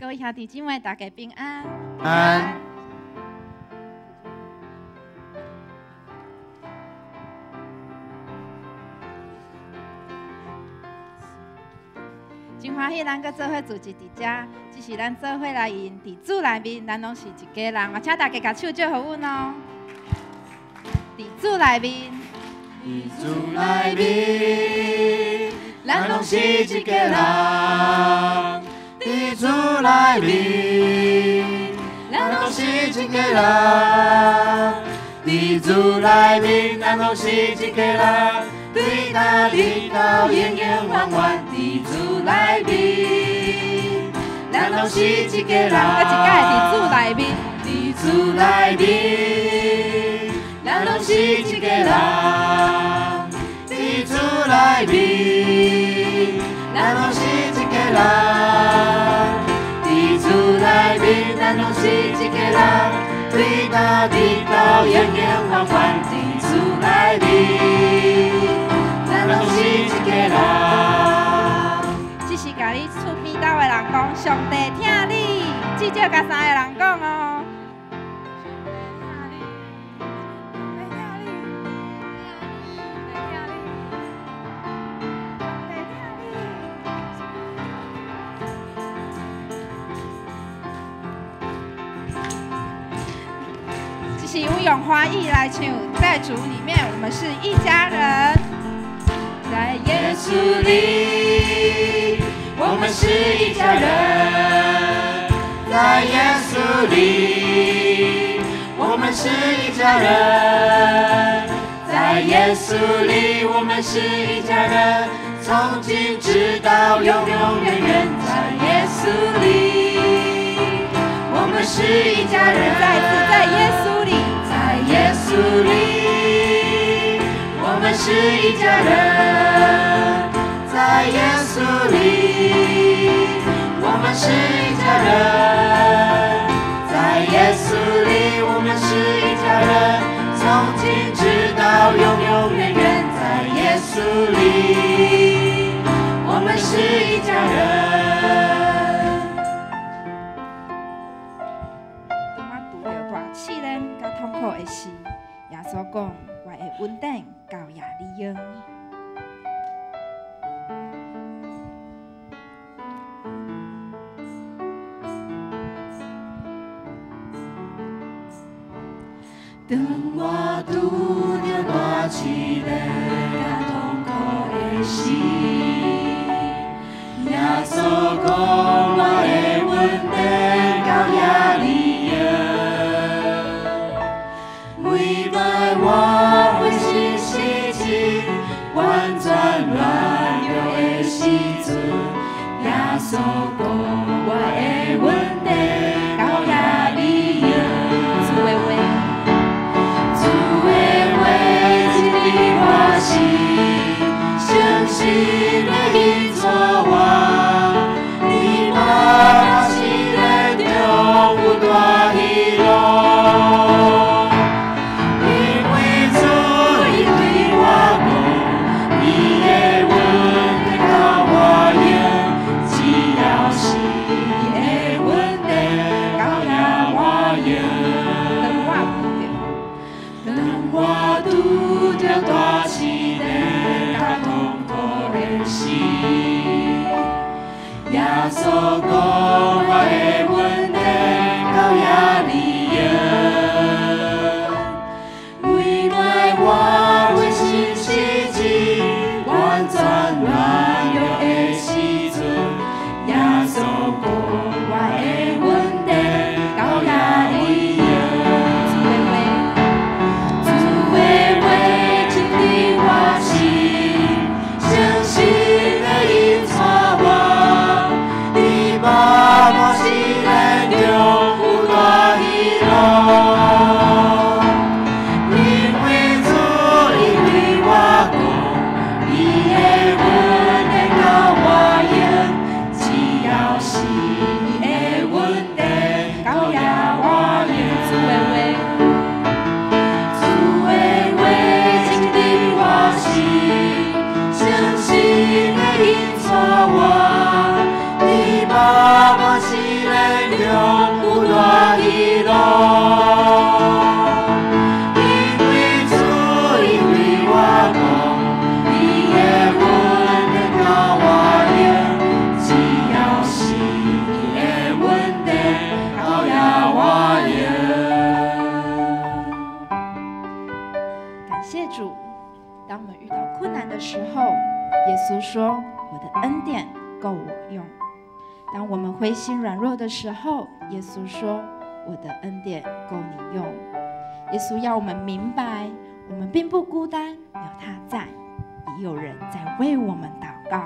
各位兄弟姊妹，大家平安。安。真歡喜，咱閣做伙聚集佇遮，這是咱做伙來用佇主內面，咱攏是一家人。嘛，請大家共手祝予阮哦。佇主內面，佇主內面，咱攏是一家人。佇主內面，咱攏是一家人。佇主內面，咱攏是一家人。對大直到永永遠遠，佇主內面，咱攏是一家人。閣一擺佇主內面，佇主內面，咱攏是一家人。佇主內面，咱攏是一家人。佇主內面，咱攏是一家人。對大直到永永遠遠，佇主內面，咱攏是一家人。這是共你厝邊兜的人講，上帝疼你，至少共三个人講哦。這是阮用華語來唱，在主裡面，我們是一家人。在耶穌裡，我們是一家人。在耶穌裡，我們是一家人。在耶穌裡，我們是一家人。從今直到永永遠遠，在耶穌裡，我們是一家人。再次在耶穌裡，在耶穌裡，我們是一家人。在耶穌裡，我們是一家人。在耶穌裡，我們是一家人。從今直到永永遠遠，在耶穌裡，我們是一家人。當我拄著大試煉佮痛苦的時，耶穌講：我的恩典夠也你用。當我拄著大試煉佮痛苦的時，耶穌講我的恩典夠也你用。每擺我渾身失志，完全軟弱的時陣，耶穌講我的恩典夠也你用。主的話，主的話真理我信，誠實的引導我，你把試煉中有大喜樂。因為主伊對我講，伊的恩典夠我用，只要是伊的恩典夠也我用。當我拄著當我拄著大試煉佮痛苦的時，耶穌講我的恩典夠也你用。每擺我渾身失志，完全軟弱的時陣，耶穌講我的恩典夠也你用。主的話，主的話真理我信，誠實的引帶我，伫百般試灰心軟弱的時候，耶穌說：我的恩典夠你用。耶穌要我們明白，我們並不孤單，有他在，也有人在為我們禱告。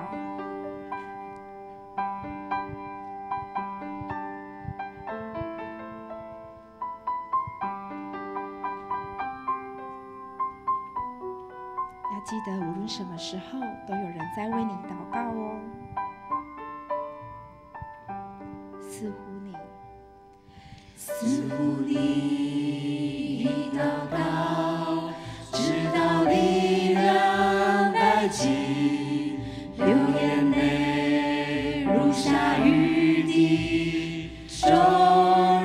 要記得，無論什麼時候，都有人在為你禱告哦。似乎你，似乎你已禱告，直到力量殆盡，流眼淚如下雨滴，終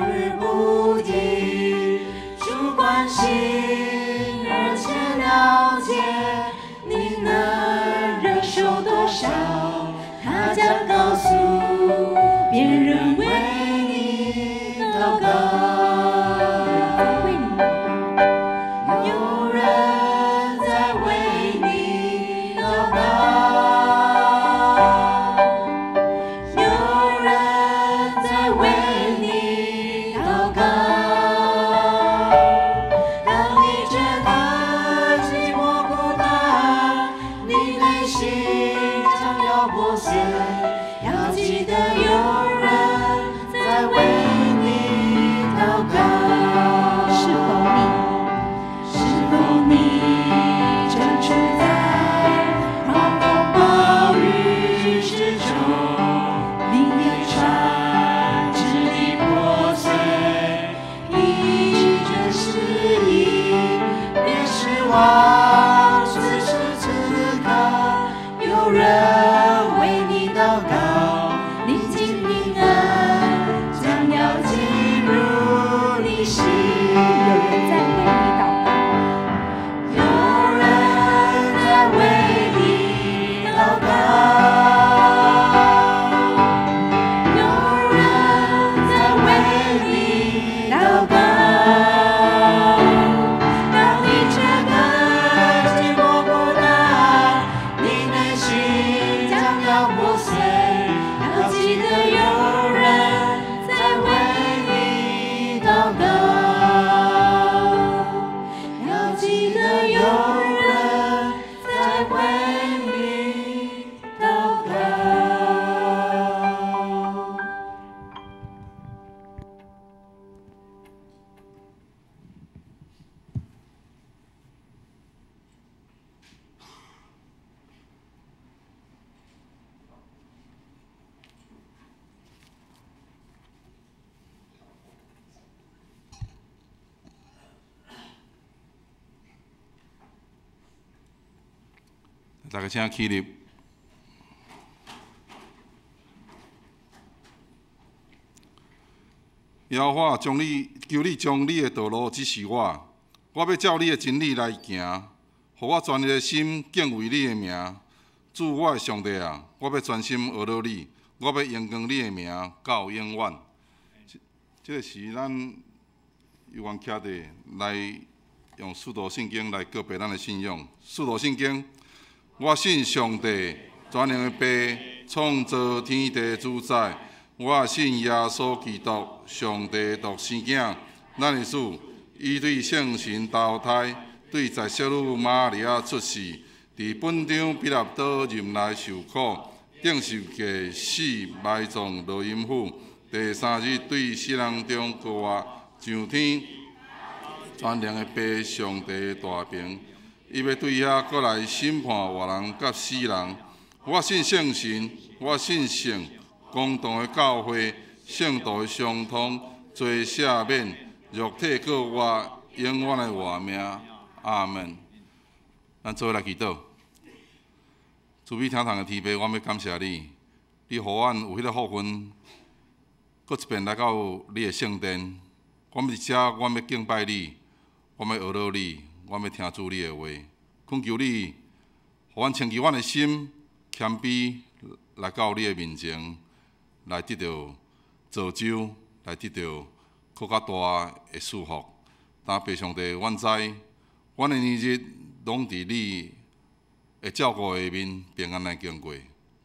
日不停。主關心而且了解你能忍受多少，他將告訴別人為你禱告，有人在為你禱告，有人在為你禱告。當你覺得寂寞孤單，你內心將要破碎，要記得有人在為你禱告。是否你？是否你正處在狂風暴雨之中？你的船支離破碎，疲倦失意，別失望。此時此刻，有人為你禱告，寧靜平安將要進入你心。有人在為你禱告，有人在為你禱告，有人在為你禱告。當你覺得寂寞孤單，你內心將要破碎，要記得有人在為你禱告，要記得有人在為你禱告。大家請起立。耶和華將你求你將你的道路指示我，我欲照你的真理來行，予我全的心敬畏你的名。主我的上帝啊，我欲專心學了你，我欲榮光你的名到永遠。這個是咱有緣徛佇來用使徒信經來告白咱的信仰。使徒信經，我信上帝，全能的父，創造天地主宰。我信耶穌基督，上帝獨生囝，咱的主，伊對聖神投胎，對在聖女瑪利亞出世，佇本張彼拉多任內受苦，釘十架死，埋葬落陰府，第三日對死人中復活，上天，全能的父上帝大爿，伊欲對遐閣來審判活人佮死人。我信聖神，我信聖公同的教會，聖徒的相通，罪赦免，肉體閣活，永遠的活命。阿門。咱做伙來祈禱。慈悲天堂的天父，阮欲感謝你，你予阮有彼个福分，閣一遍來到你的聖殿。阮佇遮，阮欲敬拜你，阮欲學了你，阮欲聽主你的話。懇求你，予阮清潔阮的心，謙卑來到你的面前，來得著造就，來得著閣較大的祝福。但父上帝，阮知，阮的年日攏佇你的照顧下面平安來經過，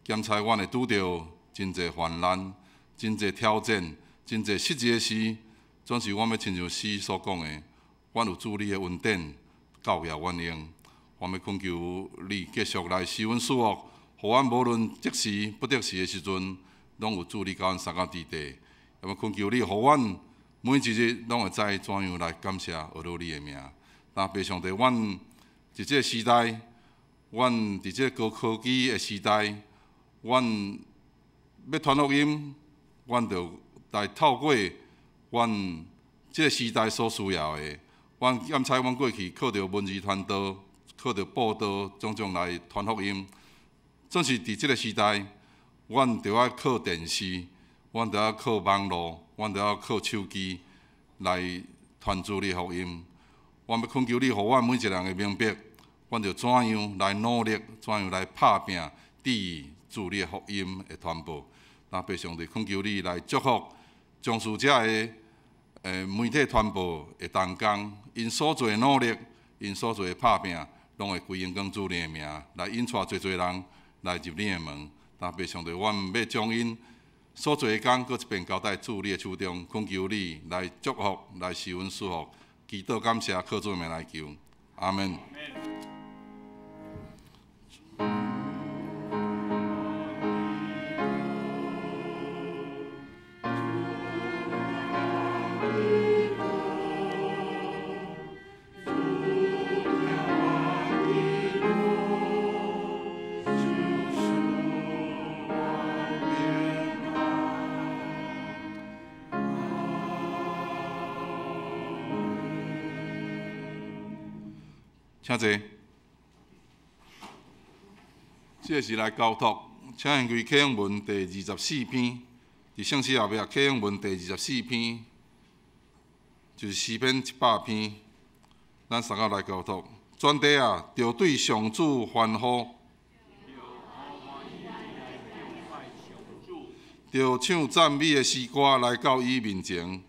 檢查阮會拄著真濟患難，真濟挑戰，真濟失志的時，總是阮欲親像詩所講的，阮有主你的恩典，夠額阮用。阮欲懇求你繼續來賜阮賜福，予阮無論得時不得時的時陣，攏有主你佮阮相佮佇地。欲懇求你，予阮每一日攏會知怎樣來感謝呵咾你的名。但父上帝，阮佇這个時代，阮佇這個高科技的時代，阮欲傳福音，阮著來透過阮這个時代所需要的。阮檢採阮過去靠著文字傳道，靠著布道，種種來傳福音。總是佇這个時代，阮著愛靠電視，阮著愛靠網路，阮著愛靠手機來傳主你福音。阮欲懇求你，予阮每一個人會明白，阮著怎樣來努力，怎樣來拍拚，致主你的福音的傳播。那父上帝懇求你來祝福從事這个媒體傳播的同工，𪜶所做的努力，𪜶所做的拍拚，攏會歸榮光主你的名，來引帶濟濟人來入你的門。但父上帝，阮欲將𪜶所做的工，閣一遍交在主你的手中，懇求你來祝福，來賜阮賜福，祈禱感謝，靠主名來求，阿們。請坐。這个是來交託，請掀開啟用文第二十四篇，佇聖詩後壁啟用文第二十四篇，就是詩篇100篇，咱三個來交託。全地啊，著對上主歡呼，著唱讚美的詩歌來到伊面前。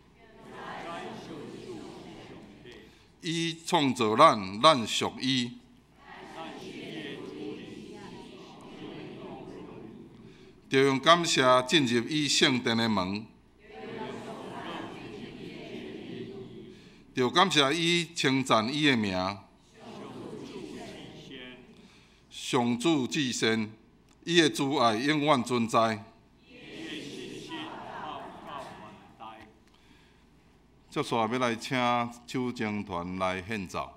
伊創造咱，咱屬伊。著用感謝進入伊聖殿的門，著感謝伊，稱讚伊的名。上主至善，伊的慈愛永遠存在。接紲欲來請手箏團來獻奏。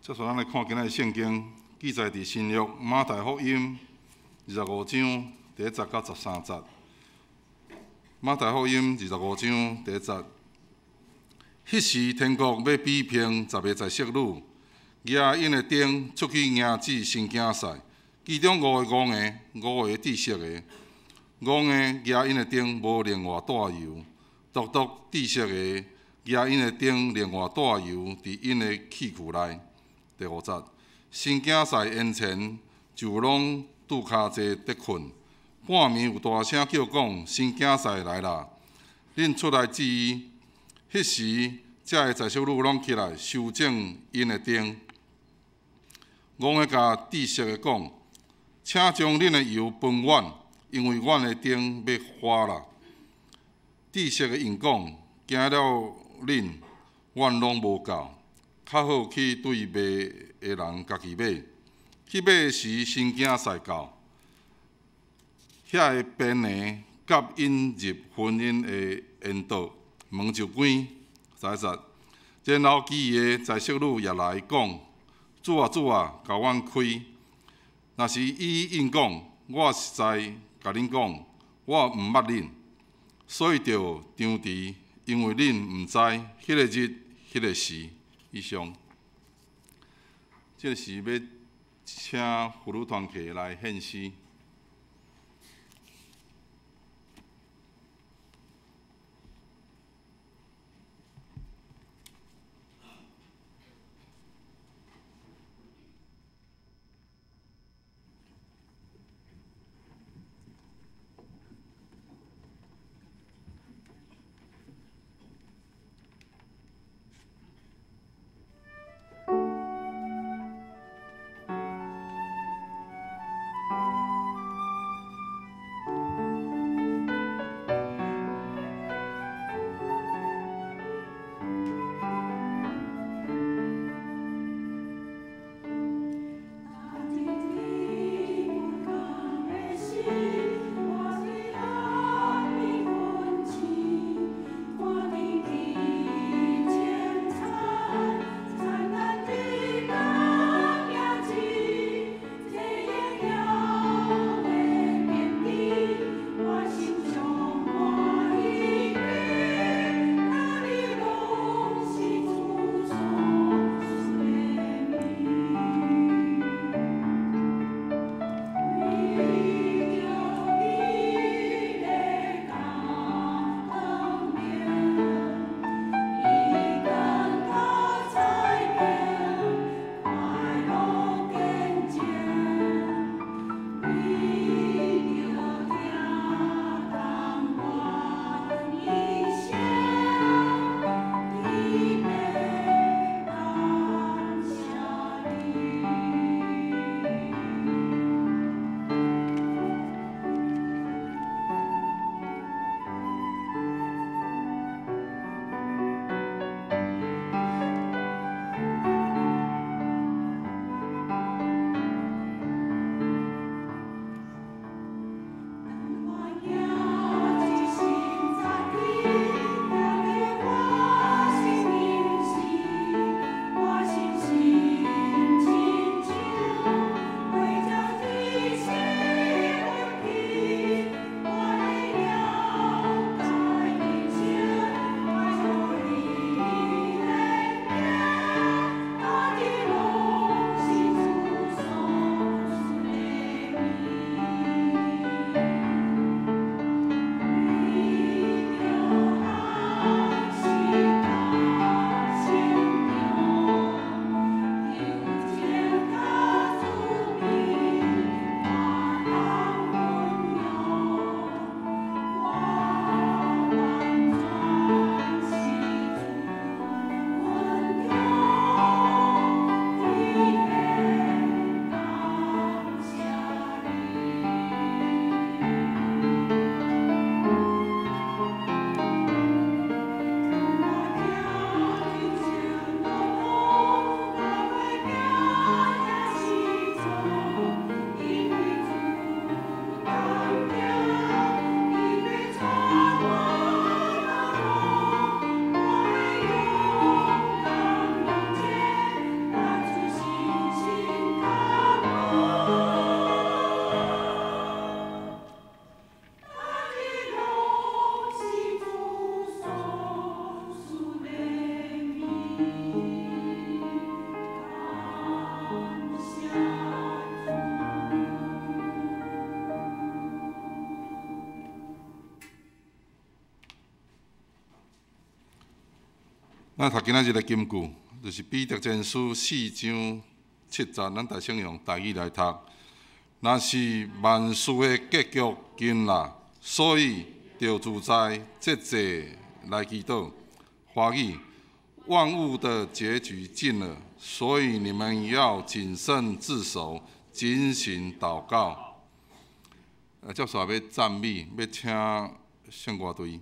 接续咱来看今仔日圣经记载伫新约马太福音25章第1节到13节。马太福音二十五章第一节，彼时天国欲比拼十个才色女，举𪜶的灯出去迎接新囝婿，其中五个戆的，五个智识的。戆的举𪜶的灯无另外带油，独独智识的举𪜶的灯另外带油伫𪜶的器具内。第五节，新囝婿延前就拢拄跤坐伫睏。半暝有大声叫讲：新囝婿来啦！恁出来接伊。彼时，遮个才色女拢起来修整𪜶的灯。戆的共智识的讲：请将恁的油分阮，因为阮的灯欲花啦。智识的应讲：惊了恁，阮拢无够，较好去对卖的人家己买。去买的时，新囝婿到。遐个宾的佮𪜶入婚姻的宴桌，门就关。11节，然后其余的才色女也来讲：主啊，主啊，共阮开。若是伊应讲：我实在共恁讲，我毋捌恁。所以著张持，因为恁毋知彼个日、彼个时。以上，这个时欲请妇女团契来献诗。咱讀今仔日的金句，就是彼得前書四章七節，咱大聲用台語來讀。若是萬事的結局近啦，所以著自在節制來祈禱。華語，萬物的結局近了，所以你們要謹慎自守，警醒禱告。接續欲讚美，欲請聖歌隊。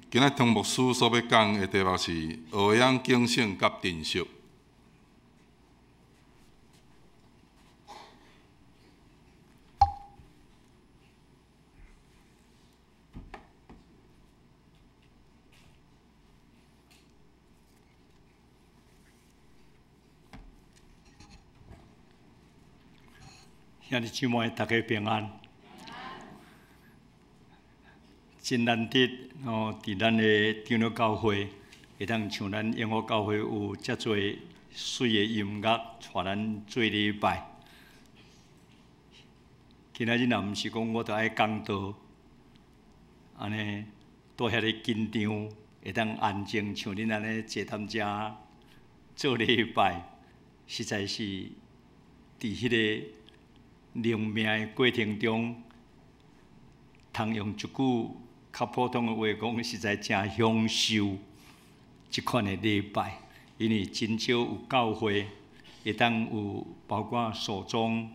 今仔湯牧師所欲講的題目是學會曉警醒佮珍惜。兄弟姊妹，大家平安。真難得哦，佇咱的長老教會，會當像咱永和教會有遮濟媠的音樂，帶咱做禮拜。今仔日若毋是講我著愛講道，按呢都遐咧緊張，會當安靜，像恁按呢坐踮遮做禮拜，實在是佇彼个靈命的過程中，通用一句較普通的話講，實在誠享受這款的禮拜，因為真少有教會會當有包括訴訟，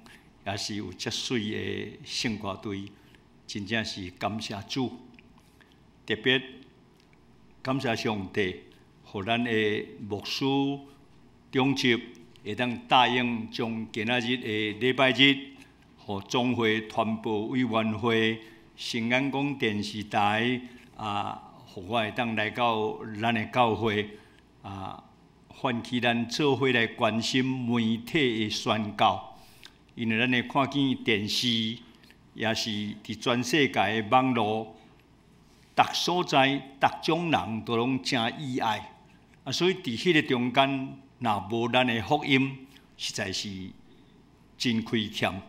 也是有遮媠的聖歌隊，真正是感謝主，特別感謝上帝，予咱的牧師長執會當答應將今仔日的禮拜日，予總會傳播委員會、新眼光電視台啊，予我會當來到咱的教會啊，喚起咱做伙來關心媒體的宣教，因為咱會看見電視，也是佇全世界的網路，逐所在、逐種人都攏誠意愛，啊，所以佇彼个中間，若無咱的福音，實在是真虧欠。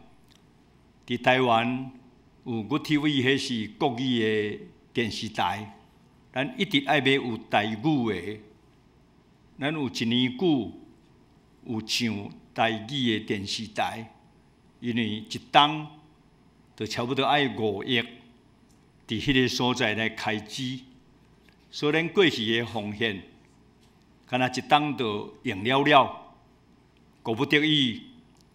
佇台灣有 GOOD TV，彼是國語的電視台，咱一直愛欲有台語的。咱有一年久有上台語的電視台，因為一冬就差不多愛5億，佇彼个所在來開支，所以咱過去的奉獻，敢若一冬就用了了，過不得已，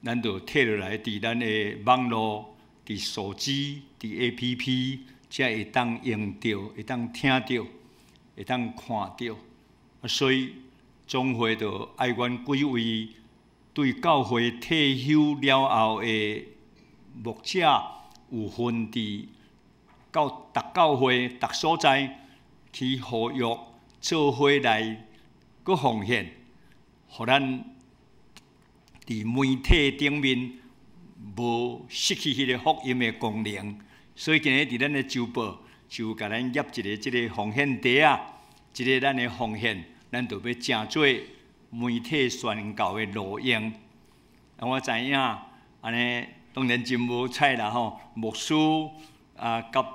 咱就退落來佇咱的網路、佇手機、佇 APP，才會當用著，會當聽著，會當看著，所以總會就愛阮幾位對教會退休了後的牧者有份佇到逐教會、逐所在去呼籲做伙來閣奉獻，予咱佇媒體頂面無失去彼个福音的功能。所以今日佇咱的週報就共咱挹一个這个奉獻袋仔，這个咱的奉獻，咱就欲成做媒體宣教的路用。啊，我知影，按呢當然真無彩啦吼，牧師啊，佮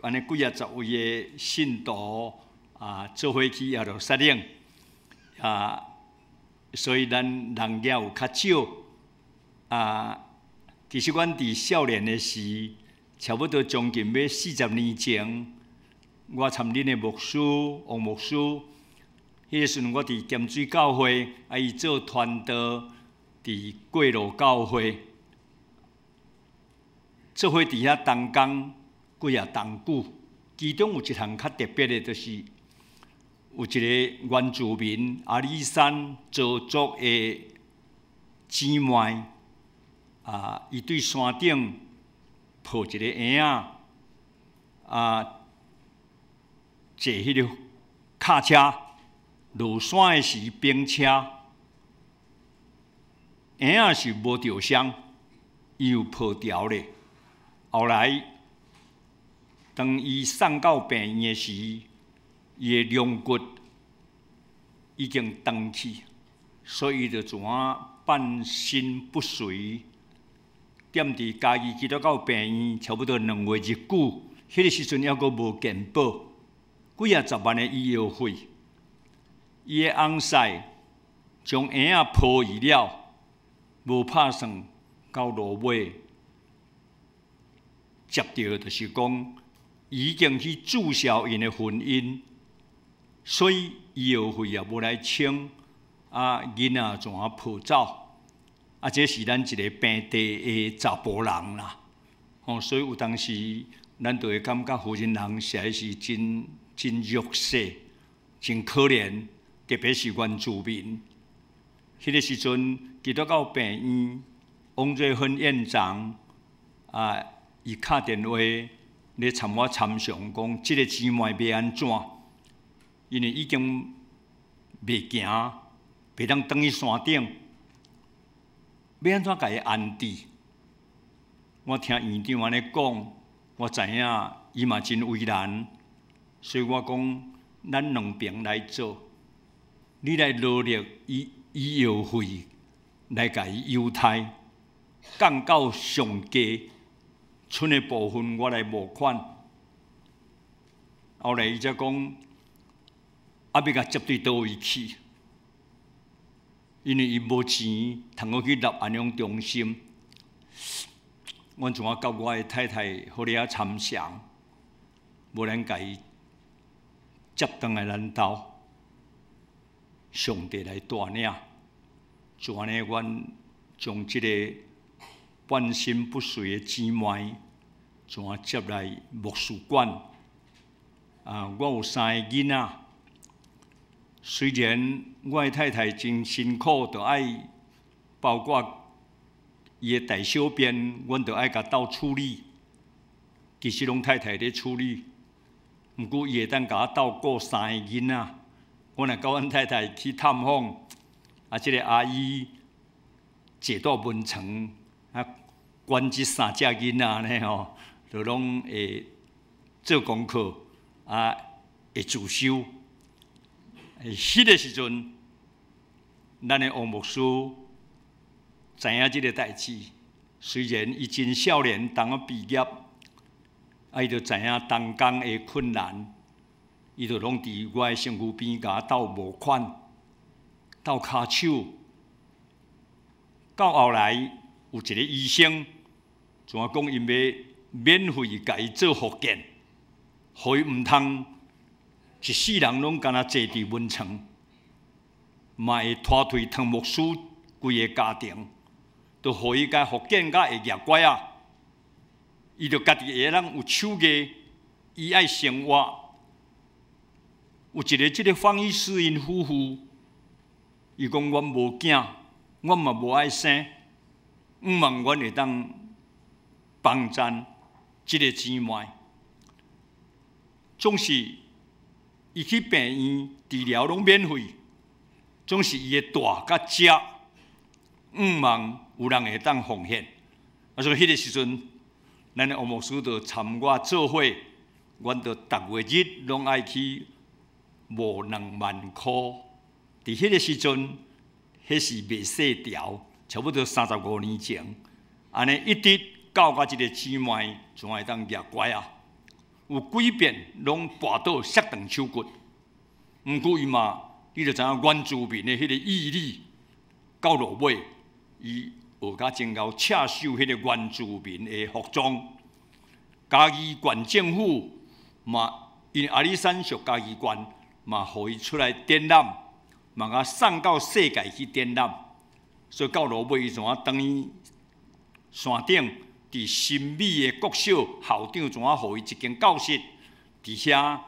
按呢幾仔十位的信徒啊，做伙去耶路撒冷啊，所以咱人也有較少啊。其實阮佇少年的時，差不多將近欲40年前，我參恁的牧師王牧師，彼个時陣我佇鹹水教會，啊伊做傳道佇過路教會，做伙佇遐同工幾仔冬久。其中有一項較特別的，就是有一個原住民阿里山鄒族的姊妹，啊，伊對山頂抱一個嬰仔，啊，坐彼个卡車落山的時冰車，嬰仔是無著傷，伊有抱牢咧。後來，當伊送到病院的時，伊的龍骨已經斷去，所以伊就怎啊半身不遂，踮佇嘉義基督教病院差不多2月日久，彼个時陣猶閣無健保，幾仔十萬的醫藥費，伊的翁婿將嬰仔抱去了，無拍算到落尾，接著就是講已經去註銷𪜶的婚姻，所以醫藥費也無來清，啊，囡仔怎啊抱走？啊，這是咱一個平地的查埔人啦，吼，所以有當時咱就會感覺婦人人實在是真真弱勢，真可憐，特別是原住民。彼个時陣，基督教病院王瑞芬院長啊，伊敲電話咧參我參詳，講這個姊妹欲按怎？因為已經袂行，袂當轉去山頂，欲按怎共伊安置？我聽院長按呢講，我知影伊嘛真為難，所以我講，咱兩邊來做，你來努力醫醫藥費來共伊猶太降到上低，賰的部分我來募款。後來伊才講，啊，欲共接佇佗位去？因為伊無錢，通閣去立安養中心。阮怎啊佮我的太太好咧仔參詳，無咱共伊接轉來咱兜，上帝來帶領，就按呢，阮將這个半身不遂的姊妹，怎接來牧師館。啊，我有三个囡仔，雖然我的太太真辛苦，著愛包括伊的大小便，阮著愛共鬥處理。其實攏太太咧處理，毋過伊會當共我鬥顧三个囡仔。我若佮阮太太去探訪，啊，這个阿姨坐佇眠床，啊，管這三隻囡仔呢吼，就攏會做功課，啊，會自修。彼个時陣，咱的王牧師知影這个代誌，雖然伊真少年，當仔畢業，啊，伊就知影同工的困難，伊就攏佇我的身軀邊共我鬥募款、鬥跤手。到後來有一个醫生，怎啊講，𪜶欲免費共伊做復健，予伊毋通一世人攏干焦坐佇眠床，嘛會拖累湯牧師規个家庭，就予伊共復健甲會舉拐仔。伊就家己會當有手藝，伊愛生活。有一个這个方醫師𪜶夫婦，伊講阮無囝，阮嘛無愛生，向望阮會當幫贊這个姊妹。總是伊去病院治療攏免費，總是伊會蹛佮食，向望有人會當奉獻。啊，所以彼个時陣，咱的王牧師就參我做伙，阮就逐月日攏愛去募2萬箍。佇彼个時陣，彼是袂細條，差不多35年前，按呢一直到甲這个姊妹，才會當舉拐仔。有幾遍攏跋倒摔斷手骨，毋過伊嘛，你就知影原住民的彼个毅力，到落尾，伊學甲真𠢕刺繡彼个原住民的服裝。嘉義縣政府嘛，因為阿里山屬嘉義縣，嘛予伊出來展覽，嘛共送到世界去展覽。所以到落尾，伊怎啊轉去山頂，佇新美的國小校長怎啊予伊一間教室，佇遐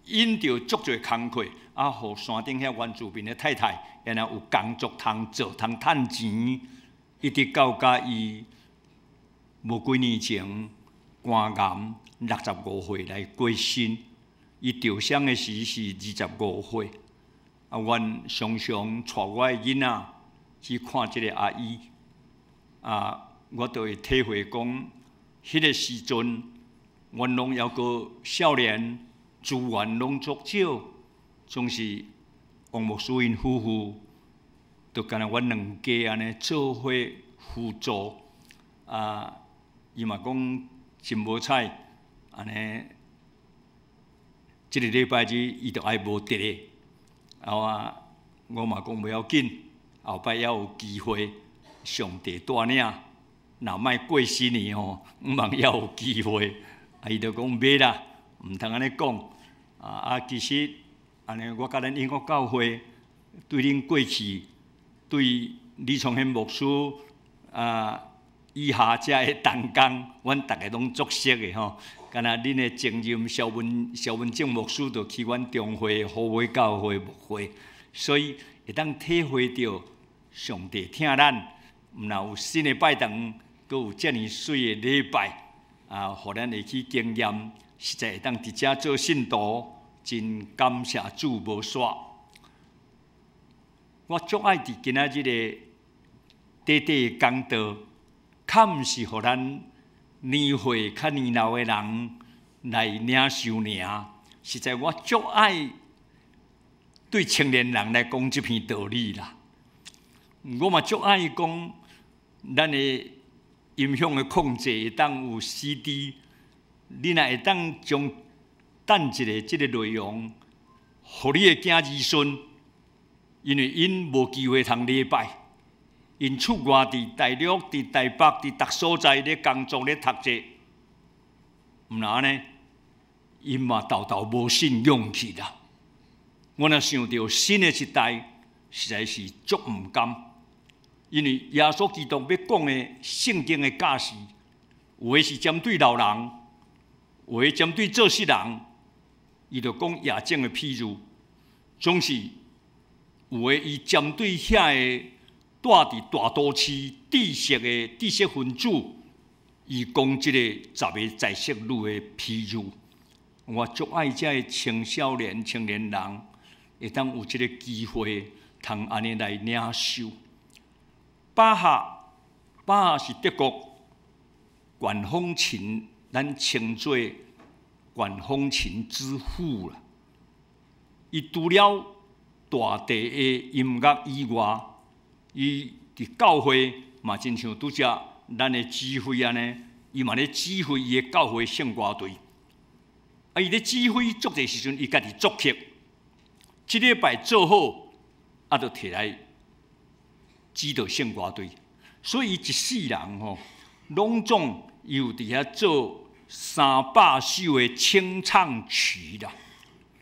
引著足濟工課，啊，予山頂遐原住民的太太，然後有工作通做，通趁錢，一直到甲伊無幾年前肝癌65歲來過身，伊著傷的時是25歲。啊，阮常常帶我的囡仔去看這个阿姨，啊，我就會體會講，彼个時陣，阮攏猶閣少年，資源攏足少，總是王牧師𪜶夫婦，就敢若阮兩家按呢做伙輔助。啊，伊嘛講真無彩，按呢，這个禮拜日伊就愛無佇咧，啊，我嘛講無要緊，後擺猶有機會，上帝帶領。若莫過新年吼，向望猶有機會。啊，伊就講袂啦，毋通按呢講。啊啊，其實按呢，我佮咱英國教會對恁過去對李崇憲牧師啊以下遮的同工，阮逐个攏足熟的吼。敢若恁的前任蕭文正牧師就去阮中會好尾教會牧會，所以會當體會著上帝疼咱，毋若有新的拜堂，閣有遮爾媠的禮拜，啊，予咱會去經驗，實在會當佇遮做信徒，真感謝主無煞。我足愛佇今仔日的短短的講道，較毋是予咱年歲較年老的人來領受爾。實在我足愛對青年人來講這篇道理啦。我嘛足愛講，咱的音響的控制會當有 CD，你若會當將等一下這个內容，予你的囝兒孫，因為𪜶無機會通禮拜，𪜶出外佇大陸、佇台北、佇逐所在咧工作咧讀冊，毋若按呢，𪜶嘛沓沓無信仰去啦。我若想著新的一代，實在是足毋甘，因為耶穌基督欲講的聖經的教示，有的是針對老人，有的針對做事人，伊就講夜種的譬喻，總是有的伊針對遐个住佇大都市知識的知識分子，伊講這個十个才色女的譬喻。我足愛遮个青少年、青年人，會當有這个機會，通按呢來領受。巴哈，巴哈是德國管風琴，咱稱做管風琴之父啦。伊除了大地的音樂以外，伊佇教會嘛，親像拄才咱的指揮按呢，伊嘛咧指揮伊的教會聖歌隊。啊！伊咧指揮足濟時陣，伊家己作曲，這禮拜做好，啊，就提來指導聖歌隊。所以伊一世人吼，攏總有佇遐做300首的清唱曲啦。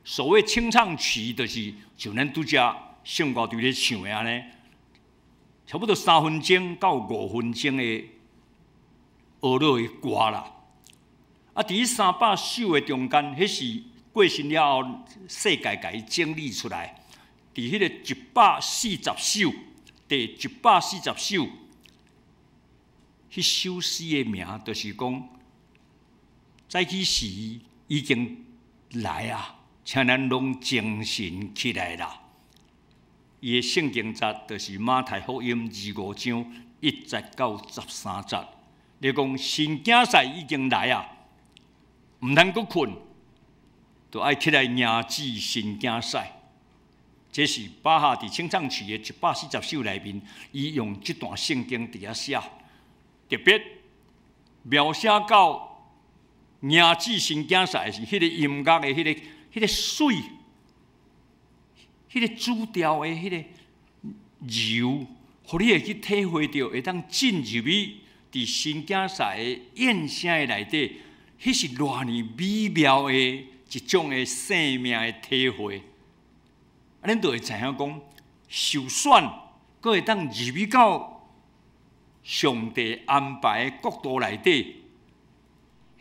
所謂清唱曲，就是像咱拄才聖歌隊咧唱的按呢，差不多3分鐘到5分鐘的呵咾的歌啦。啊！佇彼300首的中間，彼是過身了後，世界共伊整理出來。佇彼個140首，第140首，彼首詩的名就是講：早起時已經來啊，請咱攏精神起來啦。伊的聖經節就是馬太福音25章1節到13節，咧講新囝婿已經來啊！毋通閣睏，就愛起來迎接新囝婿。這是巴哈佇清唱曲的140首內面，伊用這段聖經佇遐寫，特別描寫到迎接新囝婿是彼個音樂的彼個媠，彼個主調的彼個柔，予你會去體會著，會當進入去佇新囝婿的宴聲的內底。彼是偌爾美妙的一種的生命的體會，啊，恁就會知影講，受選，閣會當入去到上帝安排的國度內底，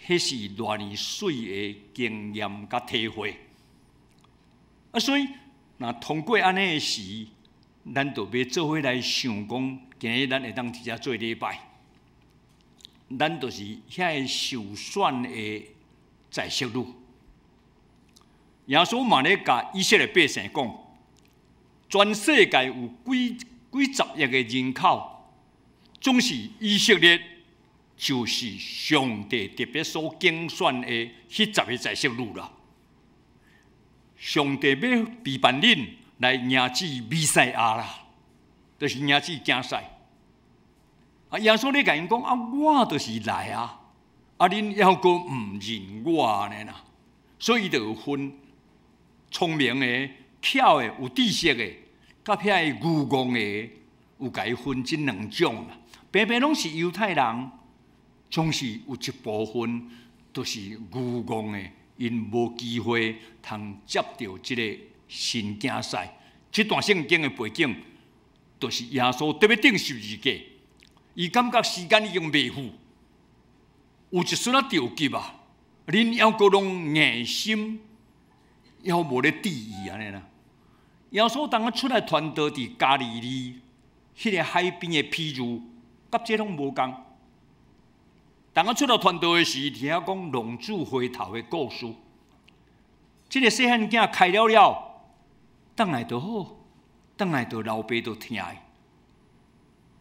彼是偌爾媠的經驗佮體會。啊，所以若通過按呢的時，咱就欲做伙來想講，今日咱會當佇遮做禮拜。咱就是遐个受選的才色女。耶穌嘛咧共以色列百姓講，全世界有幾幾十億个人口，總是以色列就是上帝特別所揀選的彼十个才色女啦。上帝欲備辦恁來迎接彌賽亞啦，就是迎接囝婿。啊！耶穌咧共𪜶講啊，我就是來啊！啊，恁猶閣毋認我呢啦，所以伊就有分聰明的、巧的、有知識的，佮遐个愚戇的，有共伊分這兩種啦。平平攏是猶太人，總是有一部分都是愚戇的，𪜶無機會通接著這个新囝婿。這段聖經的背景，就是耶穌特別釘十字架。伊感覺時間已經袂赴，有一絲仔著急啊！恁猶閣攏硬心，猶無咧注意按呢啦。耶穌當仔出來傳道佇加利利彼个海邊的譬喻，佮這攏無仝。當仔出來傳道的時，聽講浪子回頭的故事。這个細漢囝開了了，轉來就好，轉來就老爸就疼伊。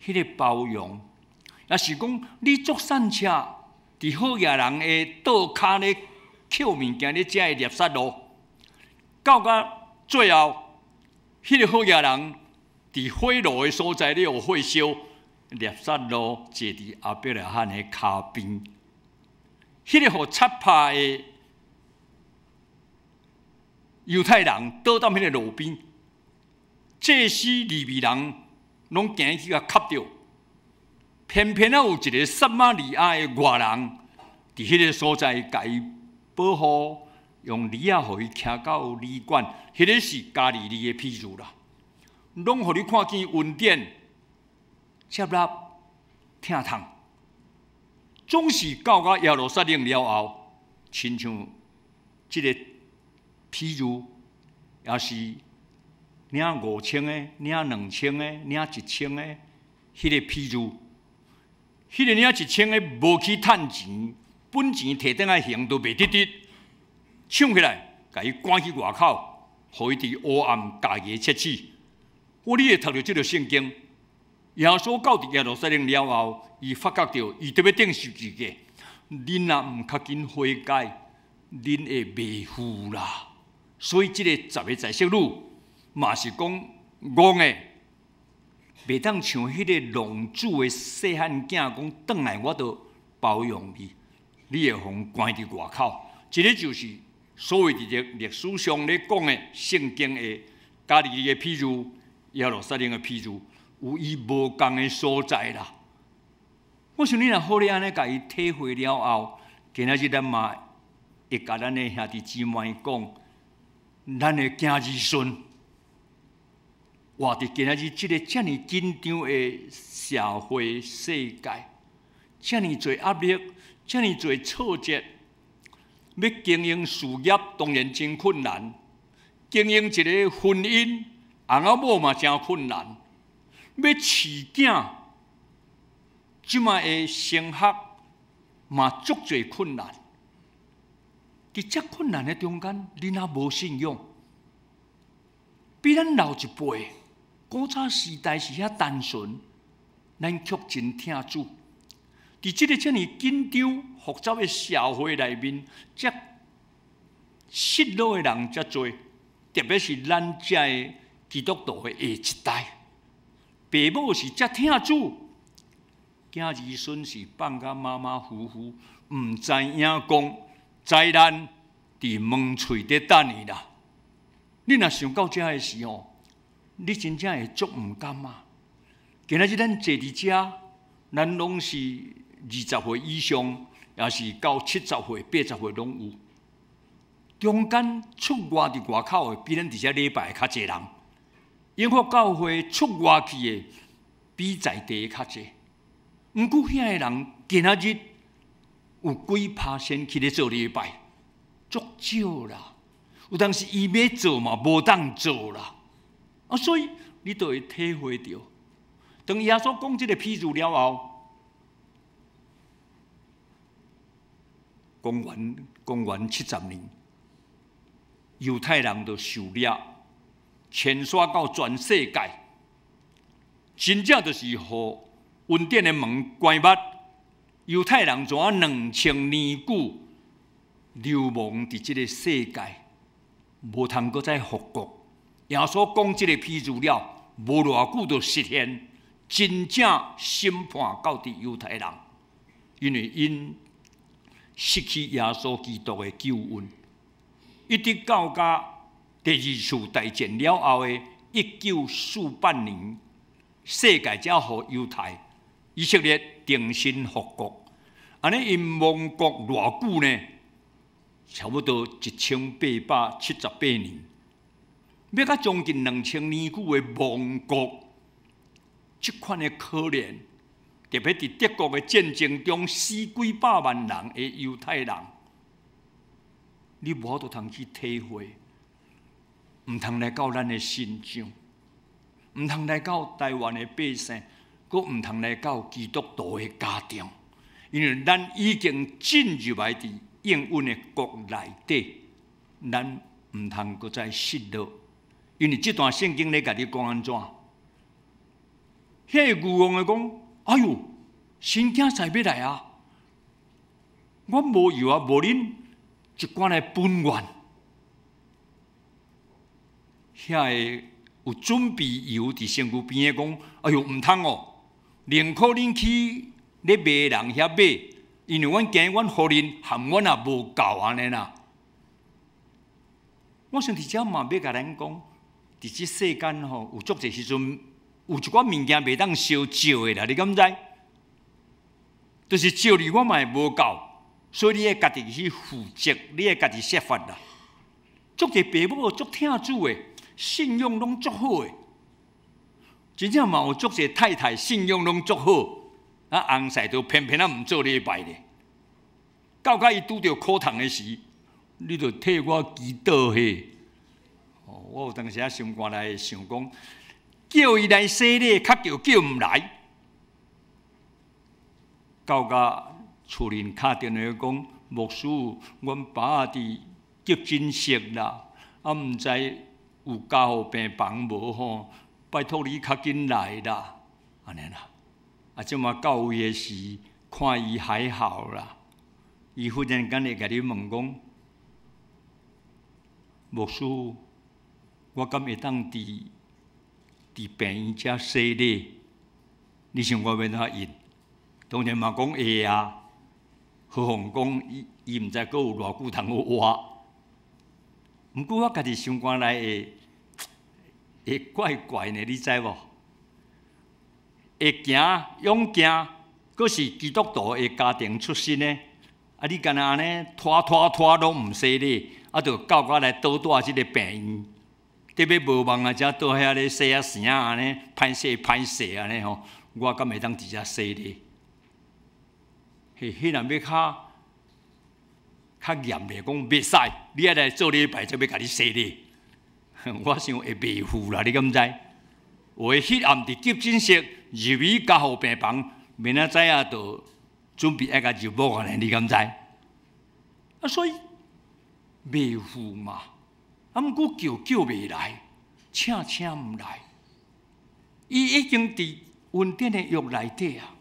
彼个包容，抑是講你坐散車，佇好野人的桌跤咧抾物件咧食的垃圾路，到甲最後，彼个好野人佇火爐的所在咧予火燒，拉撒路坐佇亞伯拉罕的跤邊，彼个予插拍的猶太人倒佇彼个路邊，祭司利未人攏行去共磕著，偏偏仔有一个撒瑪利亞的外人，佇彼个所在共伊保護，用驢仔予伊騎到旅館，彼个是加利利的譬喻啦，攏予你看見恩典。接納疼痛，總是到甲耶路撒冷了後，親像這个譬喻，也是領5000个、領2000个、領1000个，彼个譬喻，彼个領1000个無去趁錢，本錢提轉來還都袂得得，搶起來，共伊趕去外口，予伊佇黑暗咬牙切齒。我你會讀著這个聖經，耶穌到佇耶路撒冷了後，伊發覺著伊著欲釘十字架，恁若毋較緊悔改，恁會袂赴啦。所以這个十个財色女嘛是講戇的，袂當像彼个浪子的細漢囝講，轉來我著包容你，你會予𪜶關佇外口。這个就是所謂佇這歷史上咧講的聖經的加利利的譬喻、耶路撒冷的譬喻，有伊無仝的所在啦。我想你若好咧按呢共伊體會了後，今仔日咱嘛會共咱的兄弟姊妹講，咱的囝兒孫活佇今仔日這个遮爾緊張的社會世界，遮爾濟壓力，遮爾濟挫折，欲經營事業當然真困難，經營一个婚姻，翁仔某嘛誠困難，欲飼囝，這擺的升學嘛足濟困難。佇遮困難的中間，你若無信仰，比咱老一輩，古早時代是遐單純，咱卻真疼主。佇這个遮爾緊張複雜的社會內面，遮失落的人遮濟，特別是咱遮的基督徒的下一代，爸母是遮疼主，囝兒孫是放甲馬馬虎虎，毋知影講災難佇門喙佇等伊啦。你若想到遮的時候，你真正會足毋甘啊！今仔日咱坐佇遮，咱攏是20歲以上，抑是到70歲、80歲攏有。中間出外佇外口的，比咱佇遮禮拜較濟人。永福教會出外去的，比在地較濟。毋過遐个人今仔日有幾趴先去咧做禮拜，足少啦。有當時伊欲做嘛，無當做啦。啊，所以你就會體會著，當耶穌講這个譬喻了後，公元70年，猶太人就受掠，遷徙到全世界，真正就是予恩典的門關密。猶太人怎啊2000年久流亡佇這个世界，無通閣再復國。耶穌講這个譬喻了，無偌久就實現，真正審判到佇猶太人，因為𪜶失去耶穌基督的救恩，一直到甲第二次大戰了後的1948年，世界才予猶太以色列重新復國。按呢𪜶亡國偌久呢？差不多1878年，欲甲將近2000年久的亡國，這款的可憐，特別佇德國的戰爭中死幾百萬人的猶太人，你無法度通去體會，毋通來到咱的身上，毋通來到台灣的百姓，閣毋通來到基督徒的家庭，因為咱已經進入來佇應允的國內底，咱毋通閣再失落。因為這段聖經咧共你講按怎？彼个愚戇的講：哎喲，新囝婿欲來啊！阮無油啊，無恁一寡來分阮。遐个有準備油佇身軀邊的講：哎喲，毋通哦，寧可恁去咧賣人遐買，因為阮驚阮予恁含阮也無夠按呢啦。我想佇遮嘛欲共咱講，佇這世間吼，有足濟時陣有一寡物件袂當相借的啦，你敢知？就是借你我嘛會無夠，所以你愛家己去負責，你愛家己設法啦。足濟爸母足疼主的，信仰攏足好的，真正嘛有足濟太太信仰攏足好，啊，翁婿都偏偏仔毋做禮拜咧。到甲伊拄著苦痛的時，你著替我祈禱嘿。哦，我有當時仔心肝內想講，叫伊來洗禮，較叫叫毋來。到甲厝裡敲電話講，牧師，阮爸佇急診室啦，啊，毋知有加護病房無吼？拜託你較緊來啦，按呢啦。啊，這馬到位的時，看伊還好啦。伊忽然間會共你問講，牧師，我敢會當佇病院遮洗禮？你想我欲按怎應？當然嘛講會啊。何況講伊伊毋知閣有偌久通好活。毋過我家己心肝內會會怪怪呢，你知無？會行勇行，閣是基督徒的家庭出身的，啊！你敢若按呢拖拖拖攏毋洗禮，啊，就到我來倒蹛這个病院，得欲無望啊，才倒遐咧洗仔聲按呢，歹勢歹勢按呢吼，我敢會當佇遮洗禮？彼彼若欲較較嚴厲講，袂使，你愛來做禮拜才欲共你洗禮。我想會袂赴啦，你敢知？有的彼暗佇急診室入去加護病房，明仔載仔就準備愛共入墓啊呢？你敢知？啊，所以袂赴嘛。啊，毋過叫叫袂來，請請毋來。伊已經佇恩典的約內底啊。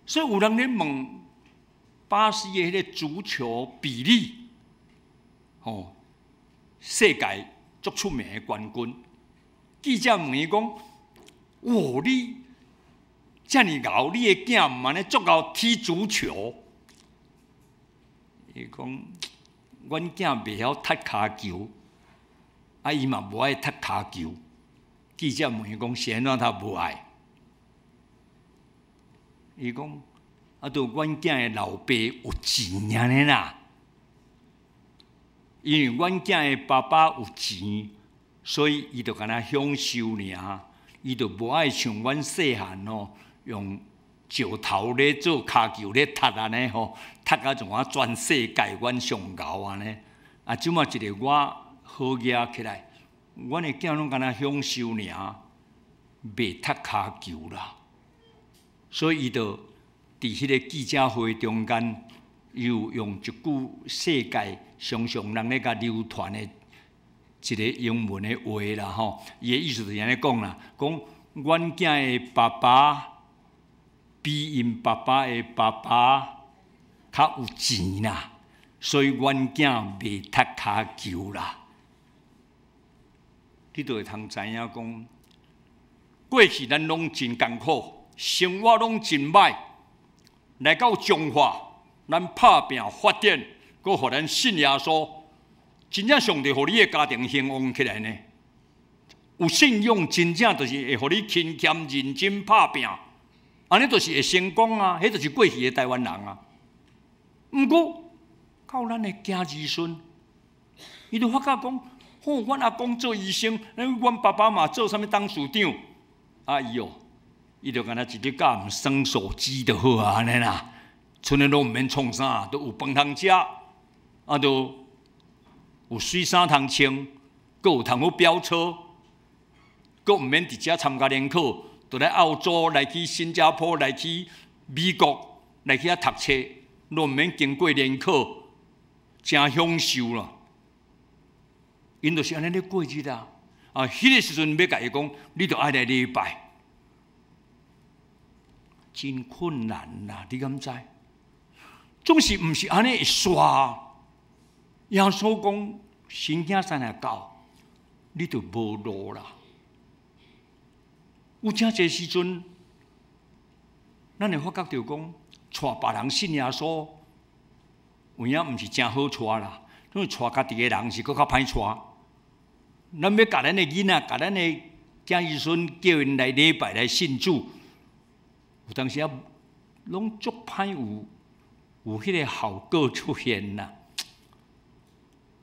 所以有人咧問巴西的彼个足球比利，吼，世界足出名的冠軍。記者問伊講：哇，你遮爾𠢕，你的囝毋按呢足𠢕踢足球？伊講：阮囝袂曉踢跤球，啊，伊嘛無愛踢跤球。記者問伊講：是按怎他無愛？伊講：啊，著阮囝的老爸有錢按呢啦，因為阮囝的爸爸有錢，所以伊就敢若享受爾，伊就無愛像阮細漢吼，用石頭咧做跤球咧踢按呢吼，踢甲像我全世界阮上𠢕按呢。啊，這馬一个我好額起來，阮的囝攏敢若享受爾，袂踢跤球啦。所以伊就佇彼个記者會中間，又用一句世界常常人咧共流傳的一个英文的話啦吼，伊的意思就是按呢講啦，講阮囝的爸爸比𪜶爸爸的爸爸較有錢啦，所以阮囝袂踢跤球啦。你就會通知影講，過去咱攏真艱苦，生活攏真歹，來到彰化，咱拍拚發展，閣予咱信耶穌，真正上帝予你的家庭興旺起來呢。有信仰，真正就是會予你勤儉認真拍拚，按呢就是會成功啊！彼就是過去的台灣人啊。毋過到咱的囝兒孫，伊就發覺講，吼，阮阿公做醫生，阮爸爸嘛做啥物董事長，啊伊哦，伊就敢若一日到暗耍手機就好啊，按呢啦，賰呢攏毋免創啥，都有飯通食，啊，都有媠衫通穿，閣有通好飆車，閣毋免佇遮參加聯考，就來澳洲、來去新加坡、來去美國、來去遐讀冊，攏毋免經過聯考，誠享受啦。𪜶就是按呢咧過日啊！啊，彼个時陣欲共伊講，你著愛來禮拜，真困難啦！你敢知？總是毋是按呢會煞。耶穌講，神囝山若到，你就無路啦。有誠濟時陣，咱會發覺著講，帶別人信耶穌，有影毋是誠好帶啦。因為帶家己的人是閣較歹帶。咱欲共咱的囡仔、共咱的囝兒孫叫𪜶來禮拜來信主，有當時仔攏足歹有彼个效果出現啦。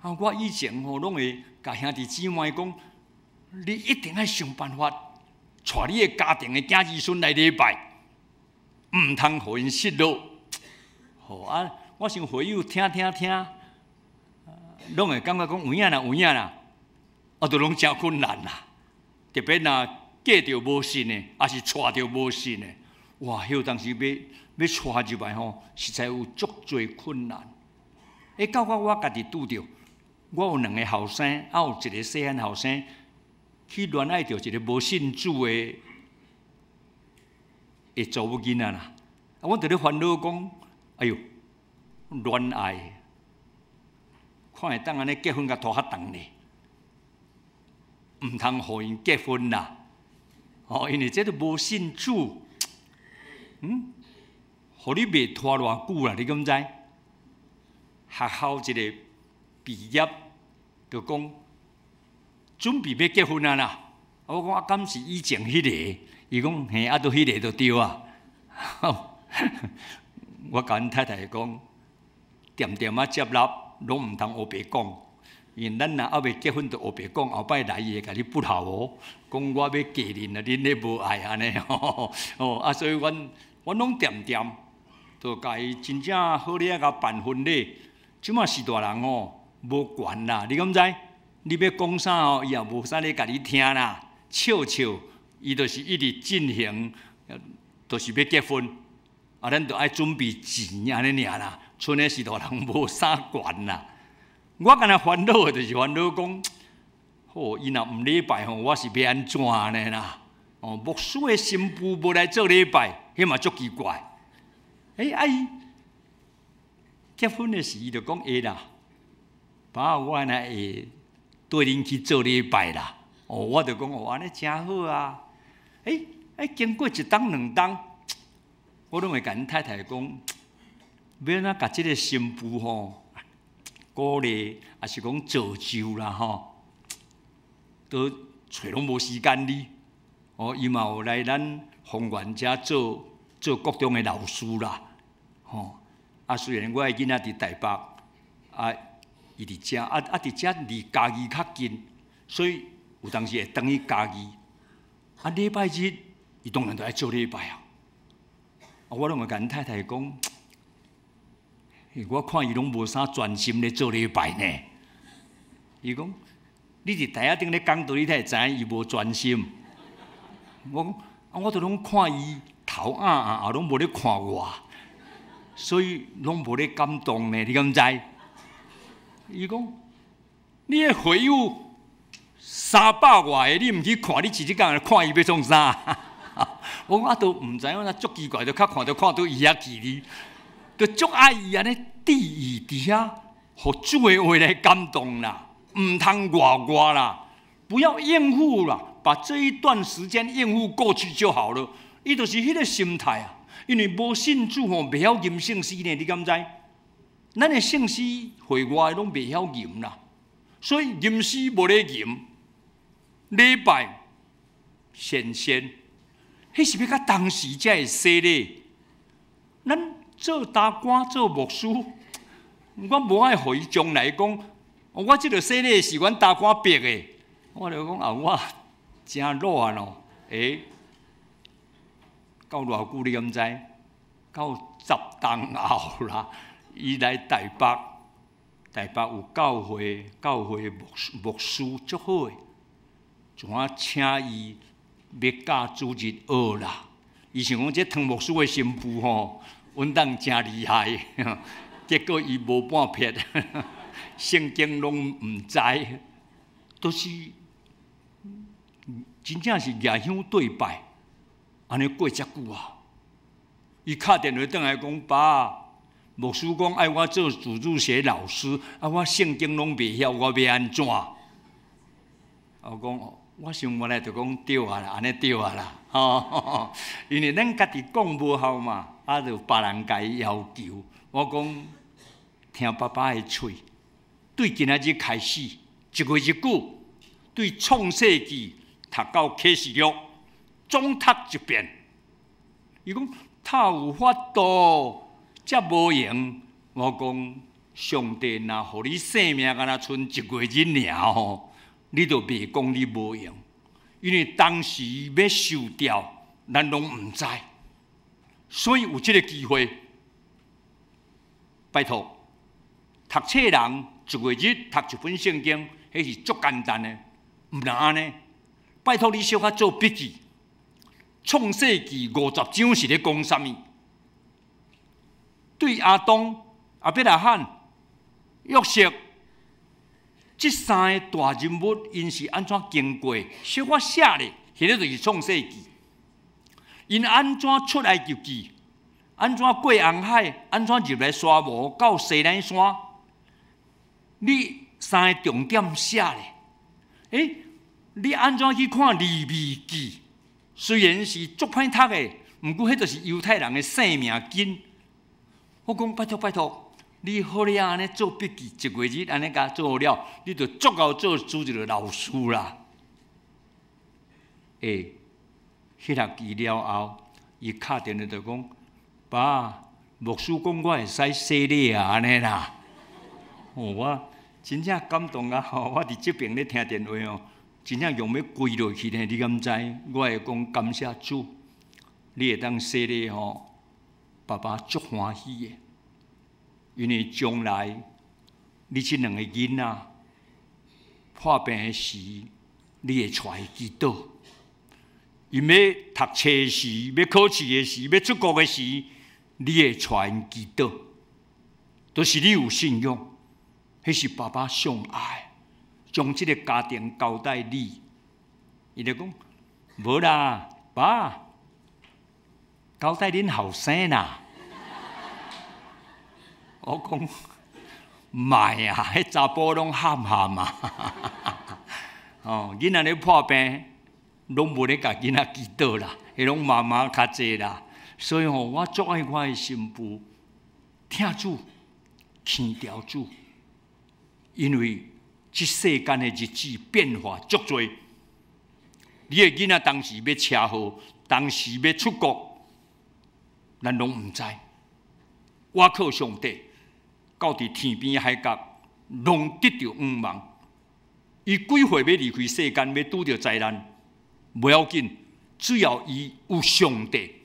啊，我以前吼攏會共兄弟姊妹講，你一定愛想辦法，帶你的家庭的囝兒孫來禮拜，毋通予𪜶失落。吼啊！我想會友聽聽聽，攏會感覺講有影啦，有影啦，啊，都攏誠困難啦。特別若嫁著無信的，抑是娶著無信的，哇！彼當時欲欲娶入來吼，實在有足濟困難。欸，到我我家己拄著，我有兩个後生，啊有一个細漢後生去戀愛著一个無信主的的查某囡仔啦。啊，阮佇咧煩惱講，哎喲，戀愛，看會當按呢結婚共拖較長咧，毋通予𪜶結婚啦。哦，因為這都無信主，嗯，予你袂拖偌久啦，你敢知？學校一个畢業，就講準備欲結婚啊啦。我講啊，敢是以前彼个？伊講嘿，啊，都彼个就對啊。我共阮太太講，恬恬仔接納，攏毋通烏白講。因為咱若猶未結婚就烏白講，後擺來伊會共你不孝哦。講我欲嫁恁啊，恁咧無愛按呢吼。哦，啊，所以阮阮攏恬恬，就共伊真正好咧，共辦婚禮。這馬序大人吼，無權啦，你敢知？你欲講啥吼，伊也無啥咧共你聽啦，笑笑，伊就是一直進行，就是欲結婚。啊，咱就愛準備錢按呢爾啦。賰咧序大人無啥權啦。我敢若煩惱的，就是煩惱講，好，伊若毋禮拜吼，我是欲按怎呢啦？哦，牧師的新婦無來做禮拜，彼嘛足奇怪。欸，啊伊結婚的時，伊就講會啦，爸，我若會綴恁去做禮拜啦。哦，我就講哦，按呢誠好啊。欸，欸，經過一冬兩冬，我攏會共阮太太講，欲按怎共這个新婦吼鼓勵，抑是講造就啦吼，都揣攏無時間哩。哦，伊嘛有來咱豐原遮做做國中的老師啦，吼。啊，雖然我的囡仔佇台北，啊，伊佇遮，啊啊佇遮離嘉義較近，所以有當時會轉去嘉義。啊，禮拜日伊當然就愛做禮拜啊。啊，我攏會共阮太太講，我看伊攏無啥專心咧做禮拜呢。伊講，你佇台仔頂咧講道，你才會知影伊無專心。我講，啊，我都攏看伊頭按按，也攏無咧看我，所以攏無咧感動呢。你敢知？伊講，你的會友三百外个，你毋去看，你一日工來看伊欲創啥？我講啊，都毋知影，那足奇怪，就較看著看著伊遐去哩，就足愛伊按呢，注意佇遐，予主的話來感動啦，毋通外外啦，不要應付啦，把這一段時間應付過去就好了。伊就是彼个心態啊，因為無信主吼，袂曉吟聖詩呢，你敢知？咱的聖詩會外攏袂曉吟啦，所以吟詩無咧吟，禮拜先先，彼是欲到當時才會洗禮。咱做大官做牧師，我無愛予伊將來講，我這个洗禮是阮大官逼的，我就講啊，我誠老啊咯，欸，到偌久你敢知？到十冬後啦，伊來台北，台北有教會，教會牧牧師足好的，就我請伊欲教主日學啦。伊想講這湯牧師的新婦吼，穩當誠厲害，結果伊無半撇，聖經攏毋知，都是真正是舉香對拜，按呢過遮久啊。伊敲電話轉來講，爸，牧師講愛我做主日學老師，啊，我聖經攏袂曉，我欲按怎？我講，我想原來就講對啊啦，按呢對啊啦，吼，因為咱家己講無效嘛，啊，就別人共伊要求。我講聽爸爸的喙，對今仔日開始，一月一久，對創世紀讀到啟示錄，總讀一遍。伊講讀有法度，才無閒。我講上帝若予你性命敢若賰一月日爾吼，你就袂講你無閒。因為當時欲受調，咱攏毋知，所以有這个機會，拜託，讀冊人一月日讀一本聖經，彼是足簡單的，毋若按呢。拜託你小可做筆記，創世記50章是咧講啥物？對亞當、亞伯拉罕、約瑟這三个大人物，𪜶是按怎經過？小可寫咧，彼个就是創世記。𪜶按怎出埃及記？按怎過紅海？按怎入來沙漠到西奈山？你三个重點寫咧？欸，你按怎去看利未記？雖然是足歹讀的，毋過彼就是猶太人的生命經。我講拜託拜託，你好了按呢做筆記，一月日按呢共做了，你就足夠做做一个老師啦。欸，彼學期了後，伊敲電話就講：爸，牧師講我會使洗禮啊，按呢啦。哦，我真正感動啊！吼，我佇這爿咧聽電話哦，真正用欲跪落去呢。你敢知？我會講感謝主，你會當洗禮吼，爸爸足歡喜的，因為將來你這兩个囡仔破病的時，你會帶伊祈禱。𪜶欲讀冊時，欲考試的時，欲出國的時，你會帶𪜶祈禱，都是你有信仰，彼是爸爸上愛，將這个家庭交代你。伊就講無啦，爸，交代恁後生啦。我講莫啊，彼查埔攏喊喊啊！哦，囡仔咧破病，攏無咧共囡仔祈禱啦，彼攏媽媽較濟啦。所以吼，我足愛我的新婦，疼主，牽牢主，因為這世間的日子變化足濟。你的囡仔當時欲車禍，當時欲出國，咱攏毋知。倚靠上帝，到佇天邊海角，攏得著向望。伊幾歲欲離開世間，欲拄著災難，無要緊，只要伊有上帝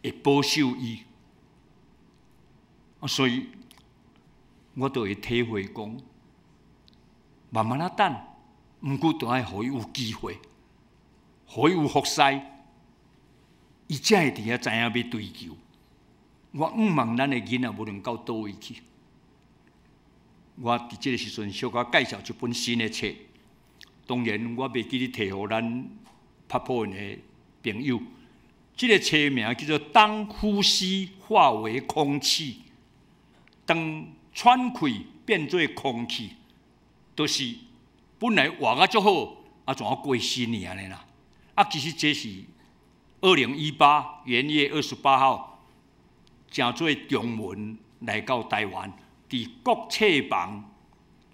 會保守伊。所以，我就會體會講，慢慢仔等，毋過都愛予伊有機會，予伊有服侍，伊才會佇遐知影欲追求。我向望咱的囡仔無論到佗位去。我佇這个時陣小可介紹一本新的冊，當然我袂記得提予咱拍破的朋友。這个冊名叫做《當呼吸化為空氣》，當喘氣變做空氣，就是本來活甲足好，啊，怎啊過身去按呢啦？啊，其實這是2018元月28號。成做中文來到台灣，佇國冊房，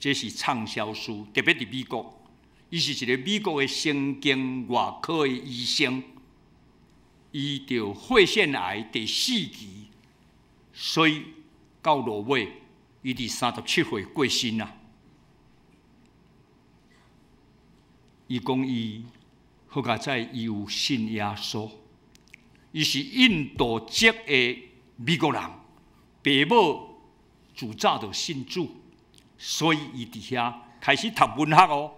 這是暢銷書，特別佇美國，伊是一个美國的神經外科的醫生，伊著肺腺癌第四期，所以到落尾，伊佇37歲過身啦。伊講伊好佳哉，伊有信耶穌，伊是印度籍的美國人，爸母自早就信主，所以伊佇遐開始讀文學哦，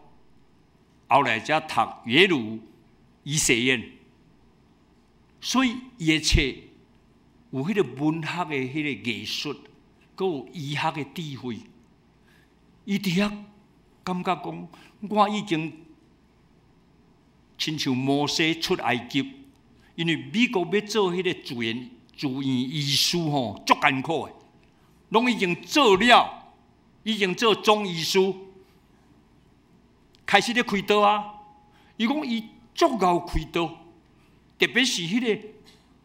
後來才讀耶魯醫學院，所以伊的冊有彼個文學的彼個藝術，閣有醫學的智慧。伊佇遐感覺講，我已經親像摩西出埃及，因為美國欲做彼個住院。住院醫師吼，足艱苦的，攏已經做了，已經做總醫師，開始咧開刀啊。伊講伊足𠢕開刀，特別是彼个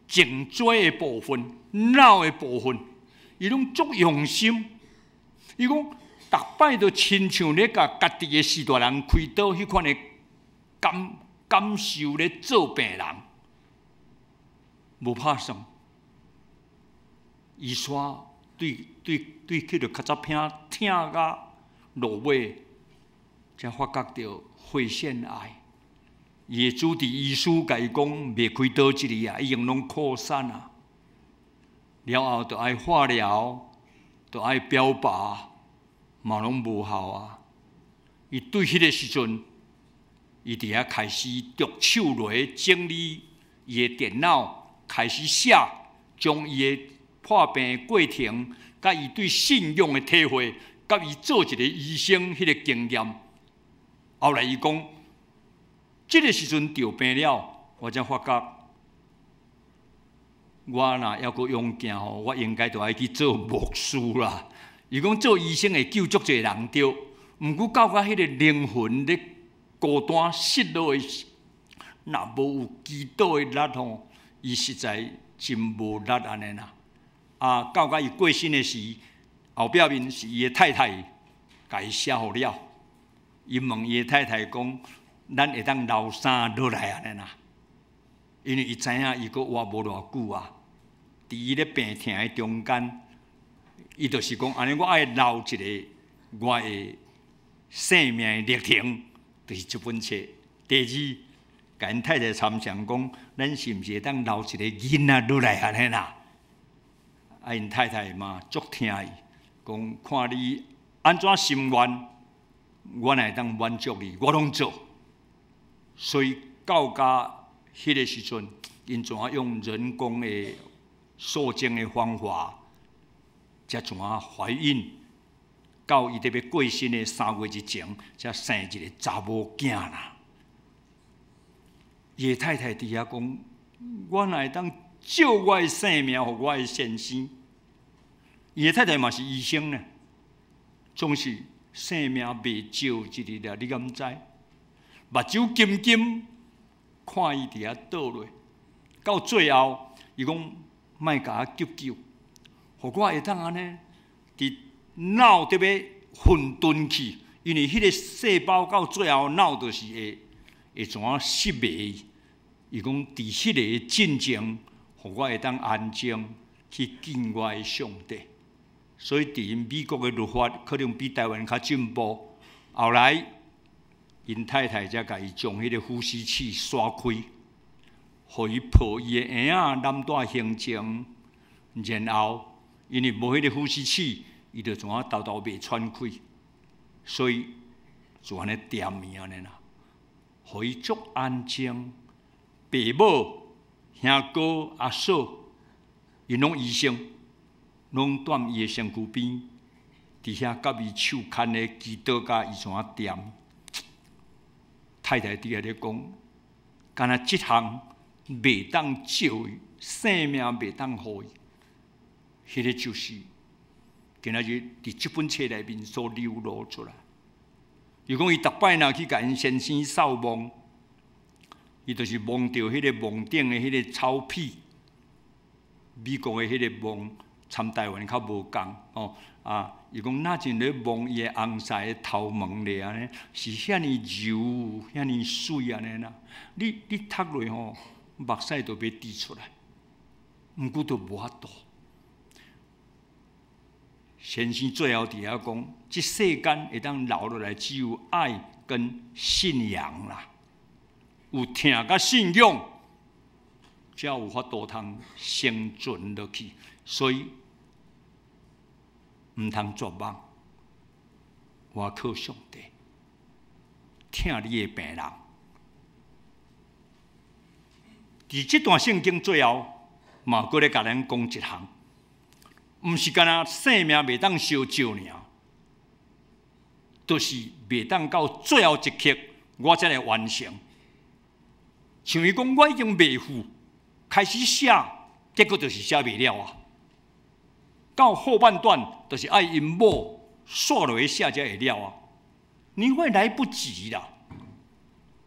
頸椎的部分、腦的部分，伊攏足用心。伊講逐擺都親像咧共家己的序大人開刀彼款的感受咧做病人，無拍算。伊煞對對對，去著尻脊骿疼甲落尾，才發覺著肺腺癌。伊的主治醫師共伊講，袂開刀這裡啊，已經攏擴散啊。了後就愛化療，就愛標靶，嘛攏無效啊。伊對彼个時陣，伊佇遐開始著手落整理伊的電腦，開始寫，將伊的破病的過程，佮伊對信仰的體會，佮伊做一个醫生彼個經驗。後來伊講，這个時陣著病了，我才發覺，我若猶閣勇健吼，我應該就愛去做牧師啦。伊講做醫生會救足濟人對，毋過到甲彼个靈魂咧孤單失落的時，若無有祈禱的力吼，伊實在真無力按呢啦。啊，到甲伊過身的時，後壁面是伊的太太共伊寫予了。伊問伊的太太講：咱會當留啥落來按呢啦？因為伊知影伊閣活無偌久啊。佇伊咧病疼的中間，伊就是講按呢，我愛留一个我的生命的歷程，就是這本冊。第二，共𪜶太太參詳講，咱是毋是會當留一个囡仔落來按呢啦？啊，𪜶太太嘛足疼伊，講看你按怎心願，我若會當滿足你，我攏做。所以到甲彼个時陣，𪜶怎啊用人工的受精的方法，才怎啊懷孕，到伊佇欲過身的3月之前，才生一个查某囝啦。伊的太太佇遐講：我若會當借我的性命予我的先生。伊的太太嘛是醫生呢，總是性命袂借一日了，你敢知？目睭金金看伊佇遐倒落，到最後，伊講莫共我急救，予我會當按呢，佇腦佇欲混沌去，因為彼个細胞到最後腦就是會會怎啊失明。伊講佇彼个進前，予我會當安靜去見我的上帝。所以佇𪜶美國的律法可能比台灣較進步。後來，𪜶太太才共伊將彼个呼吸器刷開，予伊抱伊的嬰仔攬蹛胸前，然後因為無彼个呼吸器，伊就怎啊沓沓袂喘氣，所以就按呢恬伊按呢啦，予伊足安靜。爸母、兄哥、阿嫂，𪜶攏醫生，攏踮伊的身軀邊，佇遐佮伊手牽的祈禱，共伊怎啊恬。太太佇遐咧講，敢若這項袂當救伊，性命袂當予伊，彼个就是今仔日佇這本冊內面所流露出來。伊講伊逐擺若去共𪜶先生掃墓，伊就是摸著彼个墓頂的彼个草皮，美國的彼个墓參台灣較無仝哦。啊，伊講若真咧摸伊的翁婿的頭毛咧按呢，是遐爾柔，遐爾媠按呢啦。你讀落吼，目屎都欲滴出來，毋過都無法度。先生最後佇遐講，這世間會當留落來，只有愛跟信仰啦。有疼佮信仰，才有法度通生存落去。所以毋通絕望，倚靠上帝，疼你的病人。佇這段聖經最後，嘛閣咧共咱講一項，毋是干焦性命袂當相救爾，就是袂當到最後一刻，我才來完成。像伊講，我已經袂赴，開始寫，結果就是寫袂了啊。到後半段，就是愛𪜶某煞落去寫才會了啊。你會來不及啦。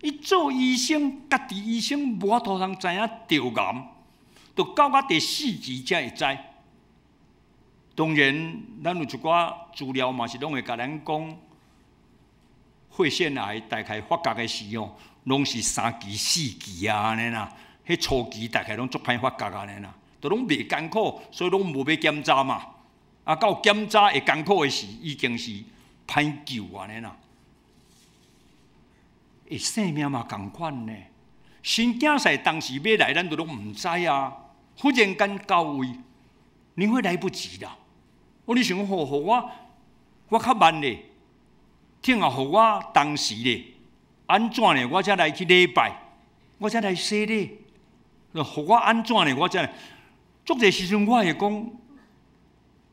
伊做醫生，家己醫生無法度通知影著癌，就到甲第四期才會知。當然，咱有一寡資料嘛是攏會共咱講，肺腺癌大概發覺的時候，攏是3期、4期啊，按呢啦。彼初期大概攏足歹發覺按呢啦，都攏袂艱苦，所以攏無欲檢查嘛。啊，到檢查會艱苦的時，已經是歹救按呢啦。欸，性命嘛仝款呢。神囝婿當時欲來，咱都攏毋知啊。忽然間到位，你會來不及啦。哦，你想講，予我，我較慢咧，聽下予我當時咧，按怎呢？我才來去禮拜，我才來洗禮。予我按怎呢？我才來。足濟時陣我會講，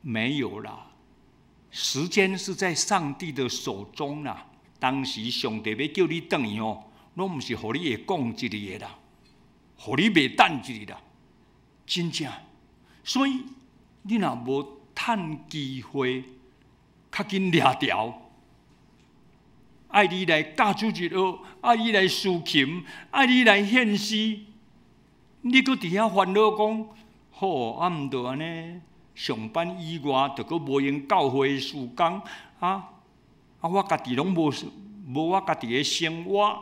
沒有啦。時間是在上帝的手中啦。當時上帝欲叫你轉去哦，攏毋是予你會講一字的啦，予你袂等一字啦，真正。所以你若無趁機會，較緊掠牢，愛你來教主日學，愛你來司琴，愛你來獻詩，你閣佇遐煩惱講，好啊，毋著按呢上班以外，就閣無閒教會事工啊。啊！我家己攏無無我家己的生活，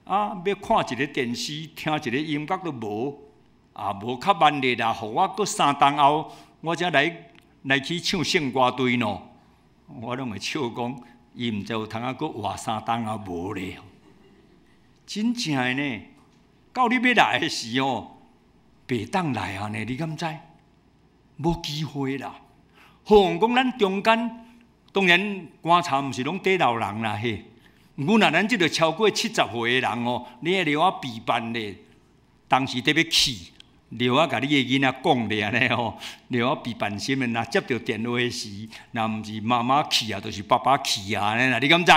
啊！欲看一个電視，聽一个音樂都無，啊！無較慢咧啦，予我閣三冬後，我才來來去唱聖歌隊喏。我攏會笑講，伊毋知有通啊閣活三冬啊無咧。真正的呢，到你欲來的時哦，袂當來啊呢？你敢知？無機會啦。何況講咱中間。當然，棺材毋是攏綴老人啦嘿。毋過若咱這個超過70歲的人哦，你愛留我備辦咧，當時得欲去，留我共你的囡仔講咧按呢吼，留我備辦什物？若接著電話時，若毋是媽媽去啊，就是爸爸去啊，按呢啦，你敢知？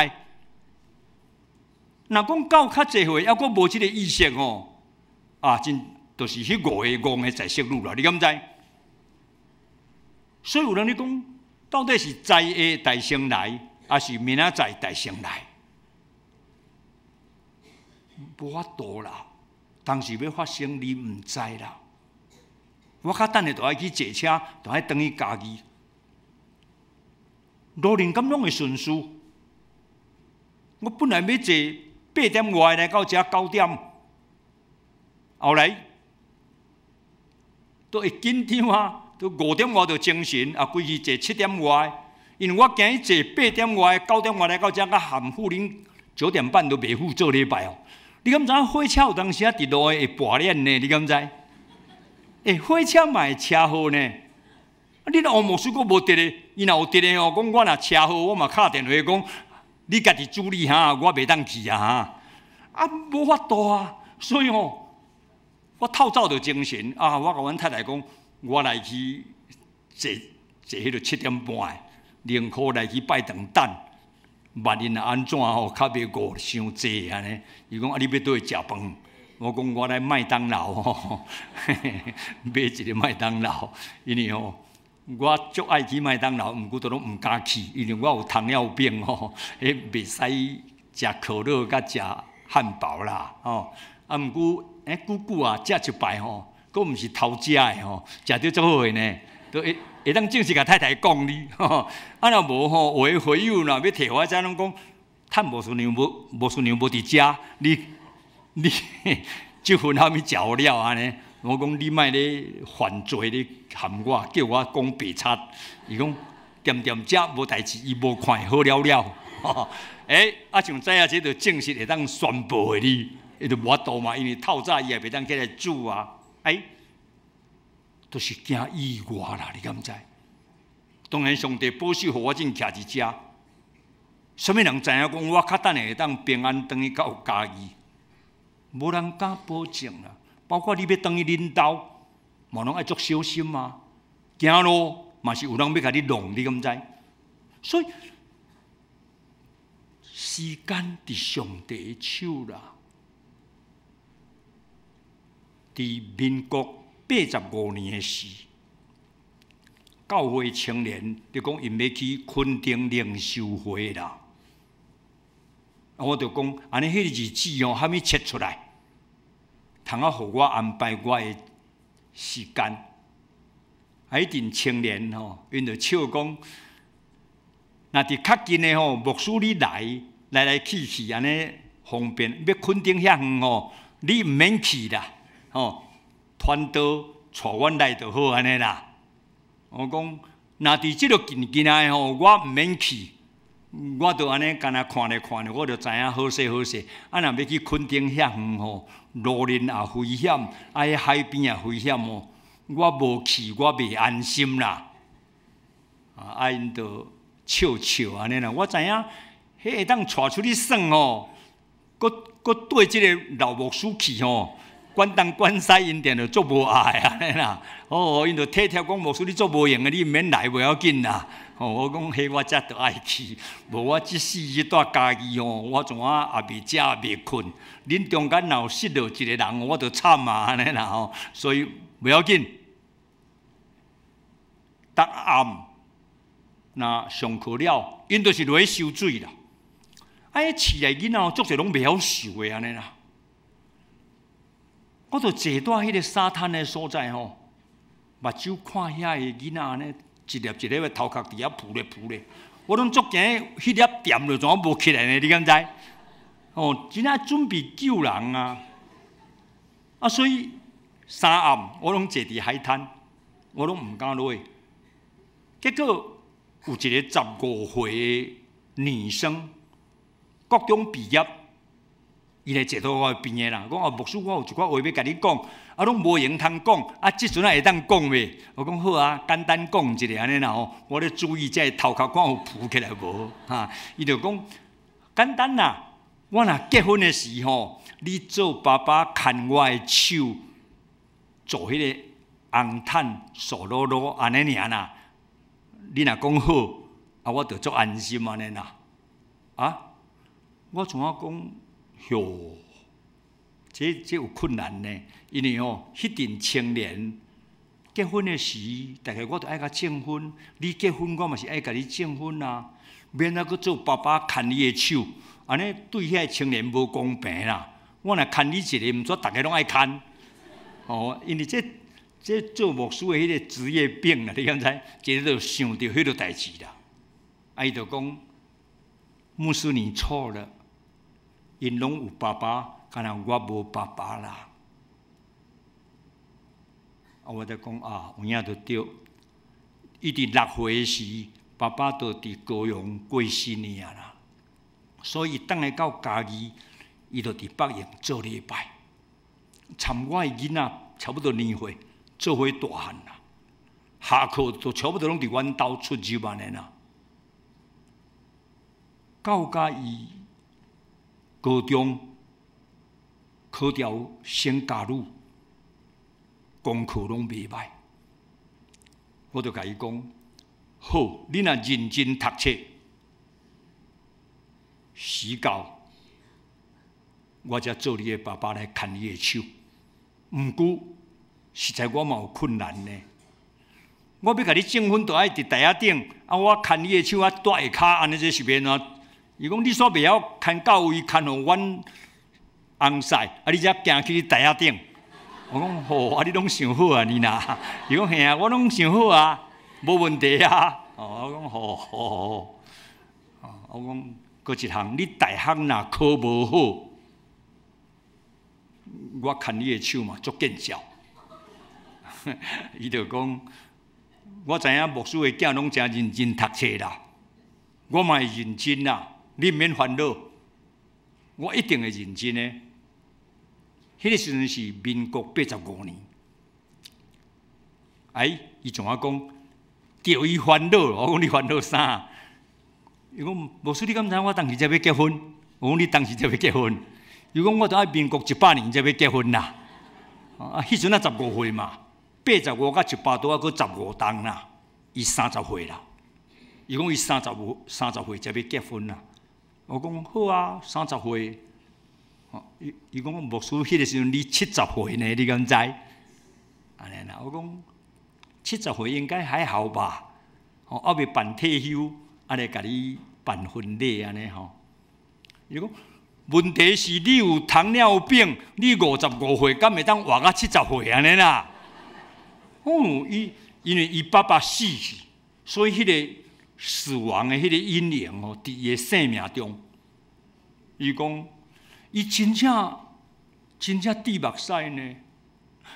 若講到較濟歲，猶閣無這個意識吼，啊，真就是彼五个戇的在色女啦，你敢知？所以有人咧講，到底是早下代先來，抑是明仔載代先來？無法度啦，當時欲發生，你毋知啦。我較等下就愛去坐車，就愛轉去嘉義。路程敢攏會順序？我本來欲坐八點外來到遮九點，後來都會緊張啊！都五點外就精神，啊，規氣坐七點外，因為我驚伊坐八點外、九點外來到遮，佮含富林9點半都袂赴做禮拜哦。你敢知影火車有當時啊佇路會跋鏈呢？你敢知？欸，火車嘛會車禍呢？啊，你若王牧師閣無佇咧，伊若有佇咧哦，講我若車禍，我嘛敲電話講，你家己處理哈，我袂當去啊哈。啊，無法度啊，所以吼，我透早就精神啊，我共阮太太講，我來去坐坐彼个七點半的，寧可來去拜堂等，萬一若按怎吼，較袂餓傷濟按呢。伊講啊，你欲佗位食飯？我講我來麥當勞吼，買一个麥當勞，因為吼，我足愛去麥當勞，毋過都攏毋敢去，因為我有糖尿病吼，彼袂使食可樂佮食漢堡啦吼。啊，毋過欸，久久啊，食一擺吼。閣毋是偷食的吼，食著足好的呢，都會會當正式共太太講你，啊若無吼，有的會友若欲提我遮攏講，趁牧師娘無牧師娘無佇遮，你你這份啥物食予了按呢？我講你莫咧犯罪咧含我，叫我講白賊。伊講恬恬食無代誌，伊無看會好了了。欸，啊像知影這就正式會當宣布的你，伊就無法度嘛，因為透早伊也袂當起來煮啊。欸，都是驚意外啦，你敢知？當然，上帝保守予我這徛佇遮，啥物人知影講我較等下會當平安轉去到嘉義？無人敢保證啦。包括你欲轉去恁兜，嘛攏愛足小心啊。行路嘛是有人欲共你弄，你敢知？所以時間佇上帝的手啦。佇民國85年的時，教會青年就講𪜶欲去墾丁靈修會啦。我就講，按呢彼個日子哦，還未切出來，通啊，予我安排我的時間。啊，彼陣青年吼，𪜶就笑講，若佇較近的吼，牧師你來來來去去按呢方便。欲墾丁遐遠吼，你毋免去啦。吼，傳道帶阮來就好按呢啦。我講，若佇這个近近的吼，我毋免去。我就按呢干焦看咧看咧，我就知影好勢好勢。啊，若欲去墾丁遐遠吼，路面也危險，啊，彼海邊也危險哦。我無去，我袂安心啦。啊，𪜶就笑笑按呢啦。我知影，彼會當𤆬出去耍吼，閣閣綴這个老牧師去吼，管東管西，𪜶定就足無愛按呢啦。哦，𪜶就體貼講牧師你足無閒的，你毋免來袂要緊啦。吼，我講彼我才著愛去，無我這四日蹛嘉義吼，我怎啊也袂食也袂睏。恁中間若有失落一个人，我就慘啊按呢啦吼。所以袂要緊，逐暗若上課了，𪜶就是落去收水啦。啊，彼市內囡仔足濟攏袂曉游的按呢啦。我就坐佇彼个沙灘的所在吼，目睭看遐个囡仔按呢，一粒一粒的頭殼佇遐浮咧浮咧，我攏足驚彼粒踮落怎無起來呢？你敢知？哦，真正準備救人啊！啊，所以三暗我攏坐佇海灘，我攏毋敢落去。結果有一個15歲的女生，國中畢業。伊來坐佇我邊的啦，講啊牧師，我有一寡話欲共你講，啊攏無閒通講，啊這陣仔會當講袂？我講好啊，簡單講一下按呢啦吼，我咧注意這个頭殼看有浮起來無？哈，伊就講簡單啦，我若結婚的時吼，你做爸爸牽我的手，做彼个紅毯素裸裸按呢爾啦，你若講好，啊我就足安心按呢啦，啊，我怎啊講？喲，這有困難呢，因為吼，彼陣青年結婚的時，大概我都愛共證婚。你結婚，我嘛是愛共你證婚啊。免啊閣做爸爸牽你的手，按呢對遐青年無公平啦。我若牽你一个，毋煞逐个攏愛牽。哦，因為這做牧師的彼个職業病啦，你敢知？這个就想著彼个代誌啦。啊，伊就講，牧師你錯了。𪜶攏有爸爸，干焦我無爸爸啦。啊，我就講啊，有影就對。伊佇6歲時，爸爸就佇高雄過身去啊啦。所以轉來到嘉義，伊就佇北營做禮拜，參我的囡仔差不多年歲，做伙大漢啦。下課就差不多攏佇阮兜出入按呢啦。到甲伊高中考著省甲女，功課攏袂䆀。我就共伊講：好，你若認真讀冊，時到，我才做你的爸爸來牽你的手。毋過，實在我嘛有困難呢。我欲共你證婚，就愛佇台仔頂，啊，我牽你的手啊，蹛下跤，按呢這是欲按怎？伊講你煞袂曉牽到位，牽予阮翁婿，啊，你才行去台仔頂。我講吼，啊，你攏想好啊，你啦？伊講嘿啊，我攏想好啊，無問題啊。哦，我講好好好。我講閣一項，你大學若考無好，我牽你的手嘛足見笑。伊就講，我知影牧師的囝攏誠認真讀冊啦，我嘛會認真啦，你毋免煩惱，我一定會認真的。彼个時陣是民國85年，哎，伊怎啊講？著伊煩惱，我講你煩惱啥？伊講牧師，你敢知影我當時才欲結婚？我講你當時才欲結婚？伊講我著愛民國100年才欲結婚啦。啊，彼陣仔十五歲嘛，85佮100拄仔閣15冬啦，伊30歲啦。伊講伊30歲才欲結婚啦。我講好啊，三十歲。伊伊講牧師，彼个時陣你70歲呢？你敢知？按呢啦，我講70歲應該還好吧？吼，猶未辦退休，啊來共你辦婚禮按呢吼。伊講問題是你有糖尿病，你55歲敢會當活到70歲按呢啦？哦，伊因為伊爸爸死去，所以彼个死亡的彼个陰影吼，佇伊的生命中，伊講。伊真正真正滴目屎呢。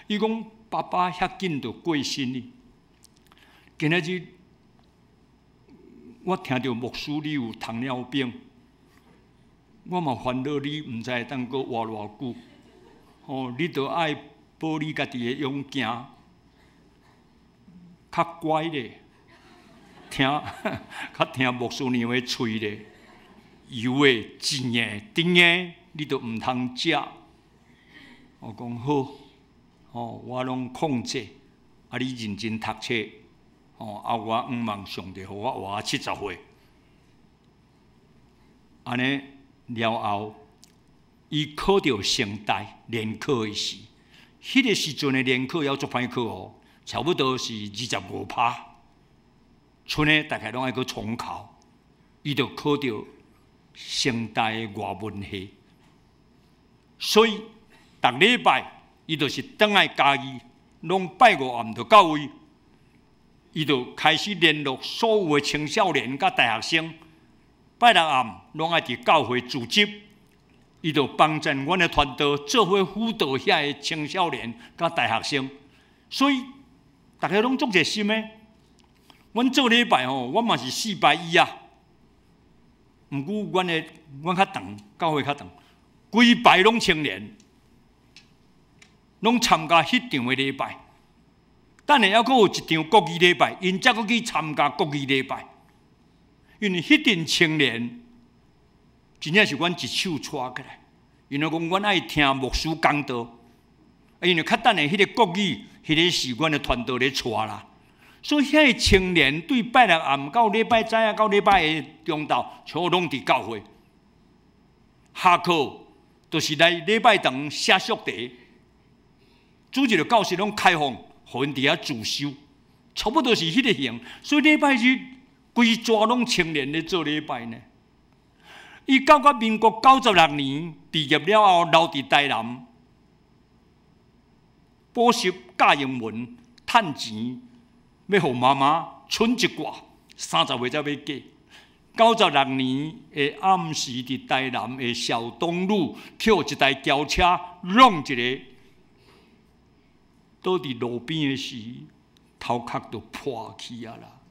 伊講爸爸遐緊就過身去，今仔日我聽著牧師你有糖尿病，我嘛煩惱你毋知會當閣活偌久，吼，你著愛保你家己的勇健，較乖咧，聽較聽牧師娘的喙咧，油的、甜的、甜的，你都毋通食。我講好，吼，我攏控制，啊，你認真讀冊，吼，啊，我向望上帝予我活70歲。按呢了後，伊考著成大聯考的時，彼個時陣的聯考猶足歹考哦，差不多是25%，賰的大概攏愛閣重考，伊就考著成大的外文系，所以逐禮拜伊就是轉來嘉義，攏拜五暗就到位，伊就開始聯絡所有的青少年佮大學生，拜六暗攏愛佇教會組織，伊就幫贊阮的團隊做伙輔導遐个青少年佮大學生，所以逐家攏足熱心的。阮做禮拜吼，阮嘛是四拜一啊。毋過阮的阮較長，教會較長，規排攏青年，攏參加彼場的禮拜。等下猶閣有一場國語禮拜，𪜶才閣去參加國語禮拜。因為彼陣青年真正是阮一手帶起來，因為講阮愛聽牧師講道，因為較等下彼個國語，彼個是阮的團隊咧帶啦。所以遐个青年對拜六暗到禮拜早到禮拜下中晝，全部攏佇教會。下課就是來禮拜堂寫速題，主日教室攏開放，予𪜶佇遐自修，差不多是彼個形。所以禮拜日規逝攏青年咧做禮拜呢。伊到到民國96年畢業了後，留佇台南補習教英文，趁錢。欲予媽媽剩一寡，30歲才欲嫁。96年的暗時，佇台南的小東路，予一台轎車挵一个，倒佇路邊的時，頭殼就破去啊啦！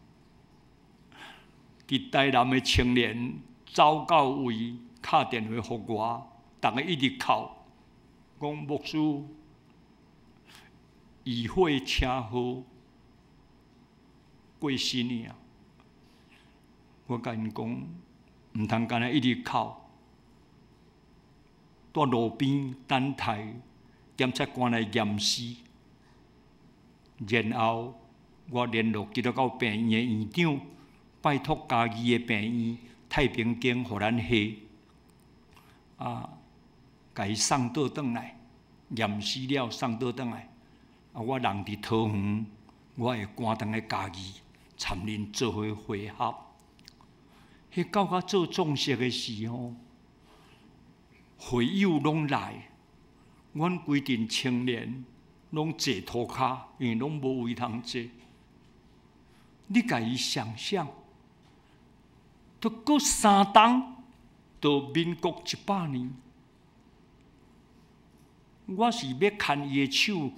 佇台南的青年走到位，敲電話予我，逐家一直哭，講牧師，伊會車禍。過身去啊！我共𪜶講，毋通干焦一直哭，蹛路邊等待檢察官來驗屍，然後我聯絡基督教病院的院長，拜託嘉義的病院太平間予咱下，啊，共伊送倒轉來，驗屍了送倒轉來，啊，我人佇桃園，我會趕轉來嘉義。參恁做伙會合，彼到甲做葬式的時候，會友攏來，阮規陣青年攏坐塗跤，因為攏無位通坐。你共伊想像，都閣3冬，到民國100年，我是欲牽伊的手，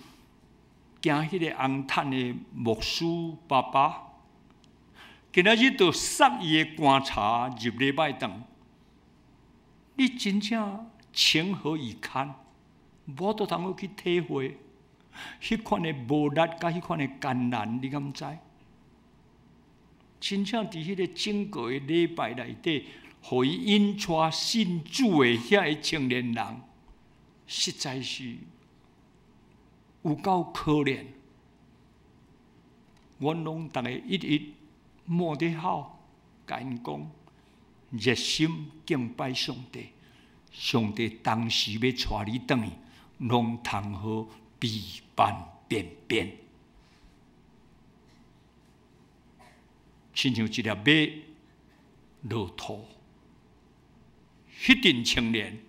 行彼個紅毯的牧師爸爸。今仔日就送伊的棺柴入禮拜堂，你真正情何以堪？無法度通好去體會，彼款的無力佮彼款的艱難，你敢知？真正佇彼個整個的禮拜內底，予伊引帶信主的遐个青年人，實在是有夠可憐。阮攏逐家一一默咧吼，共𪜶講，熱心敬拜上帝，上帝當時欲帶你轉去，攏通好平平便便，親像一粒馬落土。彼陣青年，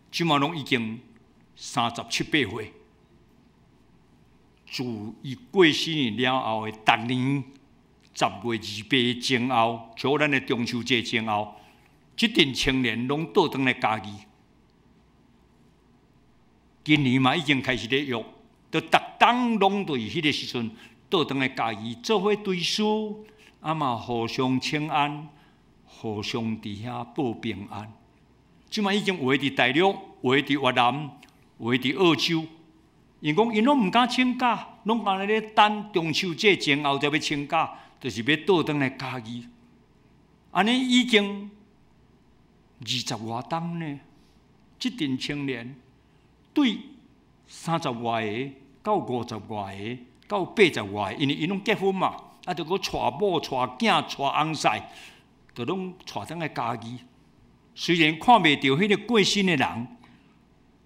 這馬攏已經三十七八歲，自伊過身了後的逐年10月28前後，像咱的中秋節前後，這陣青年攏倒轉來嘉義。今年嘛已經開始咧約，就逐冬攏佇彼個時陣倒轉來嘉義做伙追思，啊嘛互相請安，互相佇遐報平安。這馬已經有的佇大陸，有的佇越南，有的佇澳洲。𪜶講𪜶攏毋敢請假，攏干焦咧等中秋節前後才欲請假，就是欲倒轉來嘉義。按呢已經20外冬呢，這陣青年對30外个到50外个到80外个，因為𪜶攏結婚嘛，啊，著閣娶某、娶囝、娶翁婿，就攏帶轉來嘉義。雖然看袂著彼个過身的人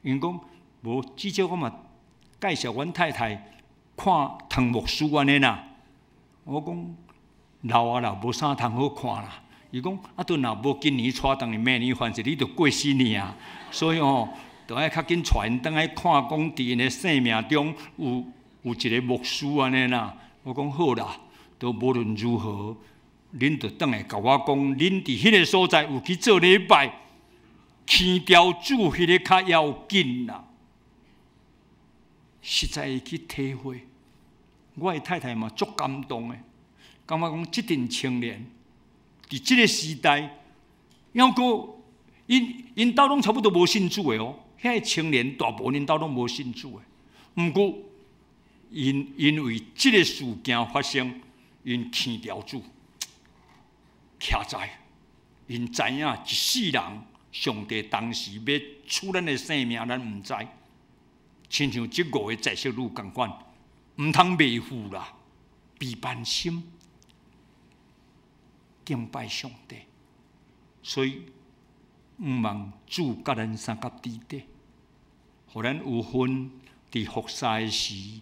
，𪜶講無，至少我嘛介紹阮太太看唐牧師按呢啦。我講老啊啦，無啥通好看啦。伊講啊，都若無今年帶轉來，明年反正你就過身去啊。所以吼，著愛較緊帶𪜶轉來看，講佇𪜶的生命中有一个牧師按呢啦。我講好啦，都無論如何，恁著轉來共我講，恁佇彼个所在有去做禮拜，牽牢主彼个較要緊啦。實在會去體會，我的太太嘛足感動的，感覺講這陣青年佇這个時代，猶閣𪜶兜攏差不多無信主的哦，遐个青年大部分𪜶兜攏無信主的，毋過𪜶因為這个事件發生，𪜶牽牢主，徛在，𪜶知影一世人上帝當時欲取咱的性命，咱毋知。親像這五个在色女仝款，毋通袂赴啦，悲哀心敬拜上帝，所以毋望主佮咱相佮佇底，予咱有份佇服侍的時，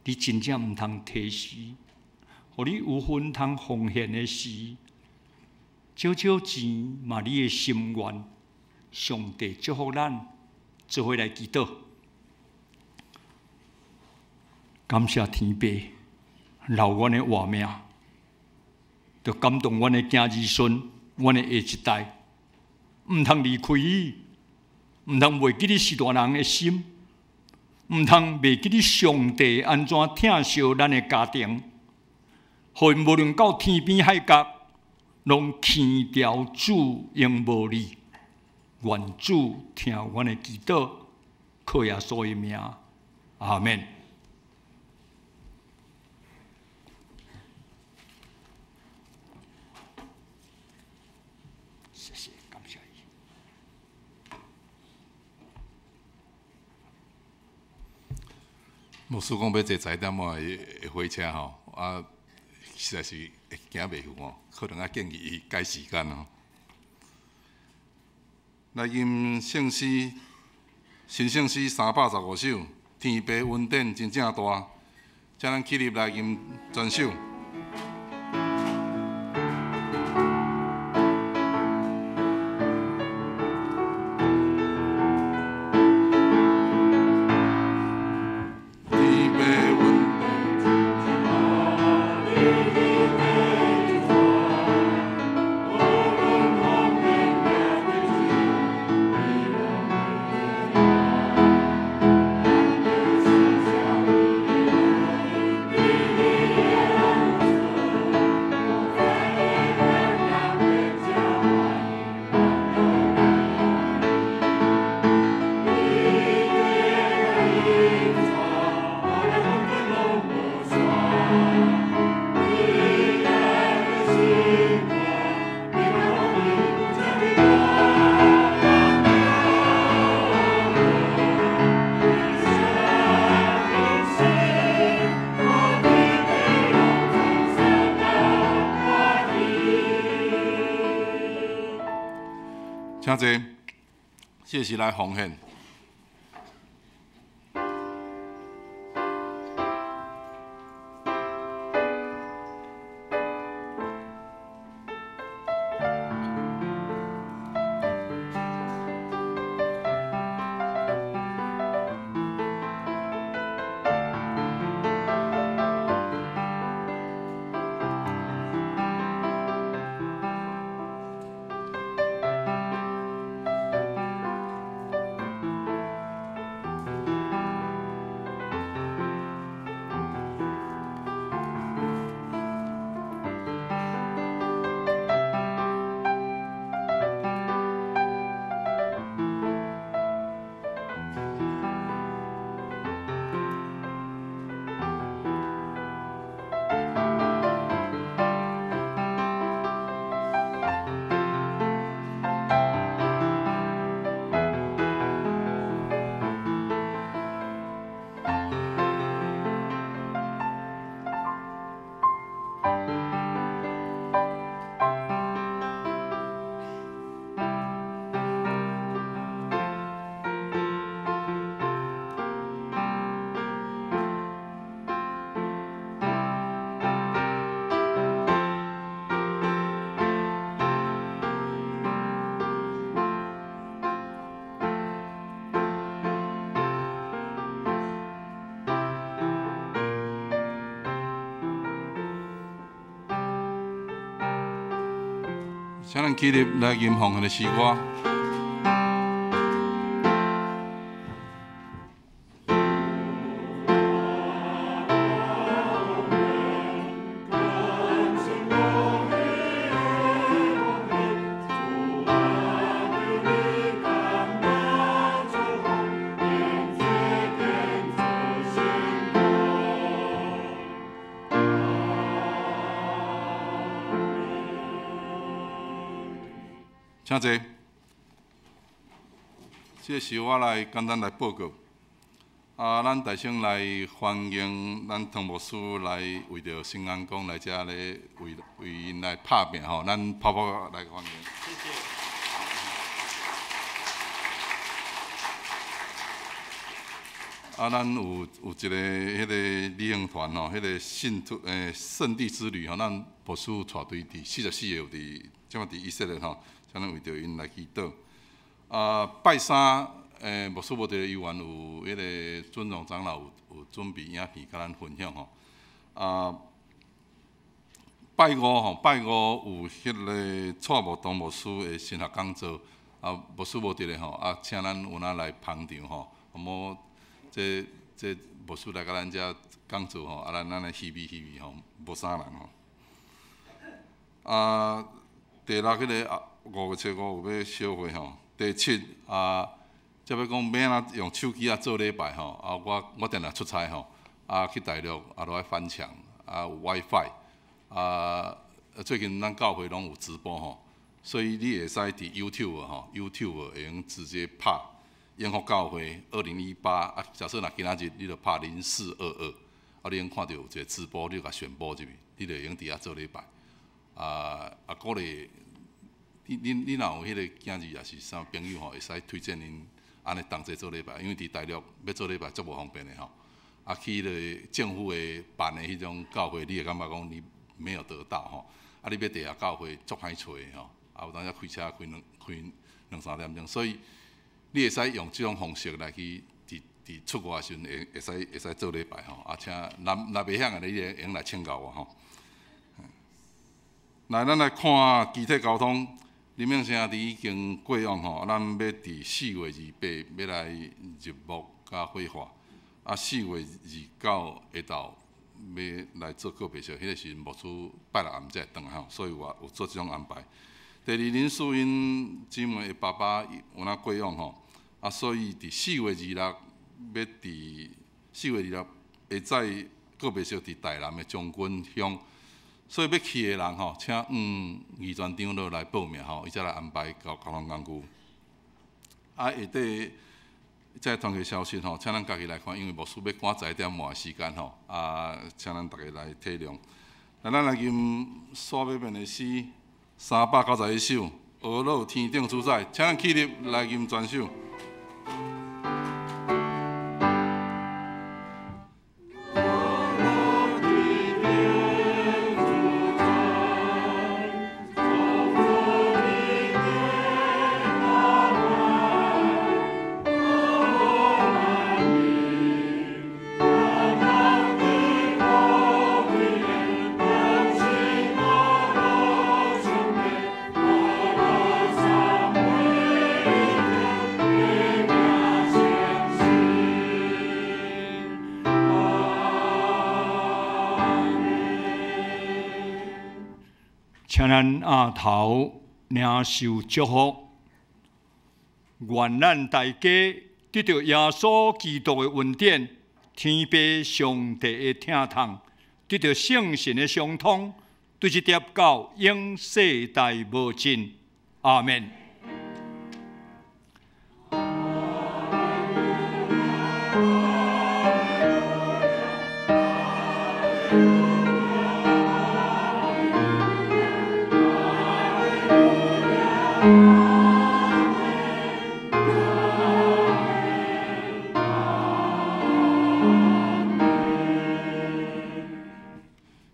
你真正毋通推辭；予你有份通奉獻的時，少少錢嘛，你的心願，上帝祝福咱，做伙來祈禱。感謝天父留阮的活命，就感動阮的囝兒孫，阮的下一代，毋通離開伊，毋通袂記得序大人的心，毋通袂記得上帝按怎疼惜咱的家庭，予𪜶無論到天邊海角，攏牽牢主永無離。願主聽阮的祈禱，靠耶穌的名，阿們。謝謝，感謝伊。牧師講欲坐10點半的火車吼，啊，實在是會驚袂赴吼，可能愛建議伊改時間吼。來吟聖詩，新聖詩315首，天父恩典真正大，請咱起立來吟全首。請坐，這時來奉獻。請咱起立來吟奉獻的詩歌。請坐。這個時我來簡單來報告。啊，咱大聲來歡迎咱湯牧師來為著新安宮來遮咧為為𪜶來拍拚吼，咱泡泡來歡迎。謝謝。啊，咱有一個彼個旅行團吼，彼個信徒聖地之旅吼，咱牧師帶隊佇44個有佇，這擺佇以色列吼。請咱為著𪜶來祈禱。啊，拜三，牧師無佇咧遊園，有彼個尊榮長老有準備影片共咱分享吼。啊，拜五吼，拜五有彼個蔡牧東牧師的神學講座，啊，牧師無佇咧吼，啊，請咱有哪來捧場吼。啊，這牧師來共咱遮講座吼，啊，咱按呢稀微稀微吼，無啥人吼。啊，第六彼個啊。5月初5有欲小會吼，第七啊，才欲講欲按怎用手機啊做禮拜吼，啊我定定出差吼，啊去大陸啊都愛翻牆，啊有 WiFi，啊最近咱教會攏有直播吼，所以你會使佇 YouTube 吼，YouTube 會用直接拍永福教會2018啊，假設若今仔日你就拍0422，啊你用看著有一個直播，你就共選播入去，你就會用佇遐做禮拜，啊鼓勵。恁若有彼個囝兒，抑是啥朋友吼，會使推薦𪜶按呢同齊做禮拜，因為佇大陸欲做禮拜足無方便的吼。啊，去彼個政府的辦的彼種教會，你會感覺講你沒有得到吼。啊，你欲地下教會足歹揣的吼。啊，有當時開車開兩三點鐘，所以你會使用這種方式來去佇出國的時陣，會使做禮拜吼。啊，請若袂曉的，你會用來請教我吼。來，咱來看機體交通。林明兄弟已經過往吼，咱欲佇4月28欲來入墓佮火化，啊4月29下晝欲來做告別式，彼個時陣牧師拜六暗才會轉來吼，所以我有做這種安排。第二，林淑英姊妹的爸爸有哪過往吼，啊所以佇4月26欲佇4月26下早告別式佇台南的將軍鄉。所以欲去的人吼，請余全長老來報名吼，伊才來安排交通工具。啊，下底這個團契消息吼，請咱家己來看，因為牧師欲趕11點半的時間吼，啊，請咱逐家來體諒。來，咱來吟煞尾面的詩391首，呵咾天頂主宰，請咱起立來吟全首。請咱阿頭領受祝福，願咱大家得著耶穌基督的恩典，天父上帝的疼痛，得著聖神的相通，對這粒到永世代無盡。阿們。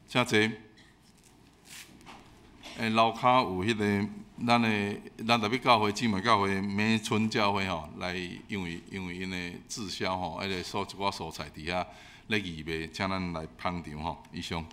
請坐。樓跤有彼個咱的咱特別教會姊妹教會美村教會吼，來因為𪜶的滯銷吼，彼個一寡蔬菜佇遐咧義賣，請咱來捧場吼。以上。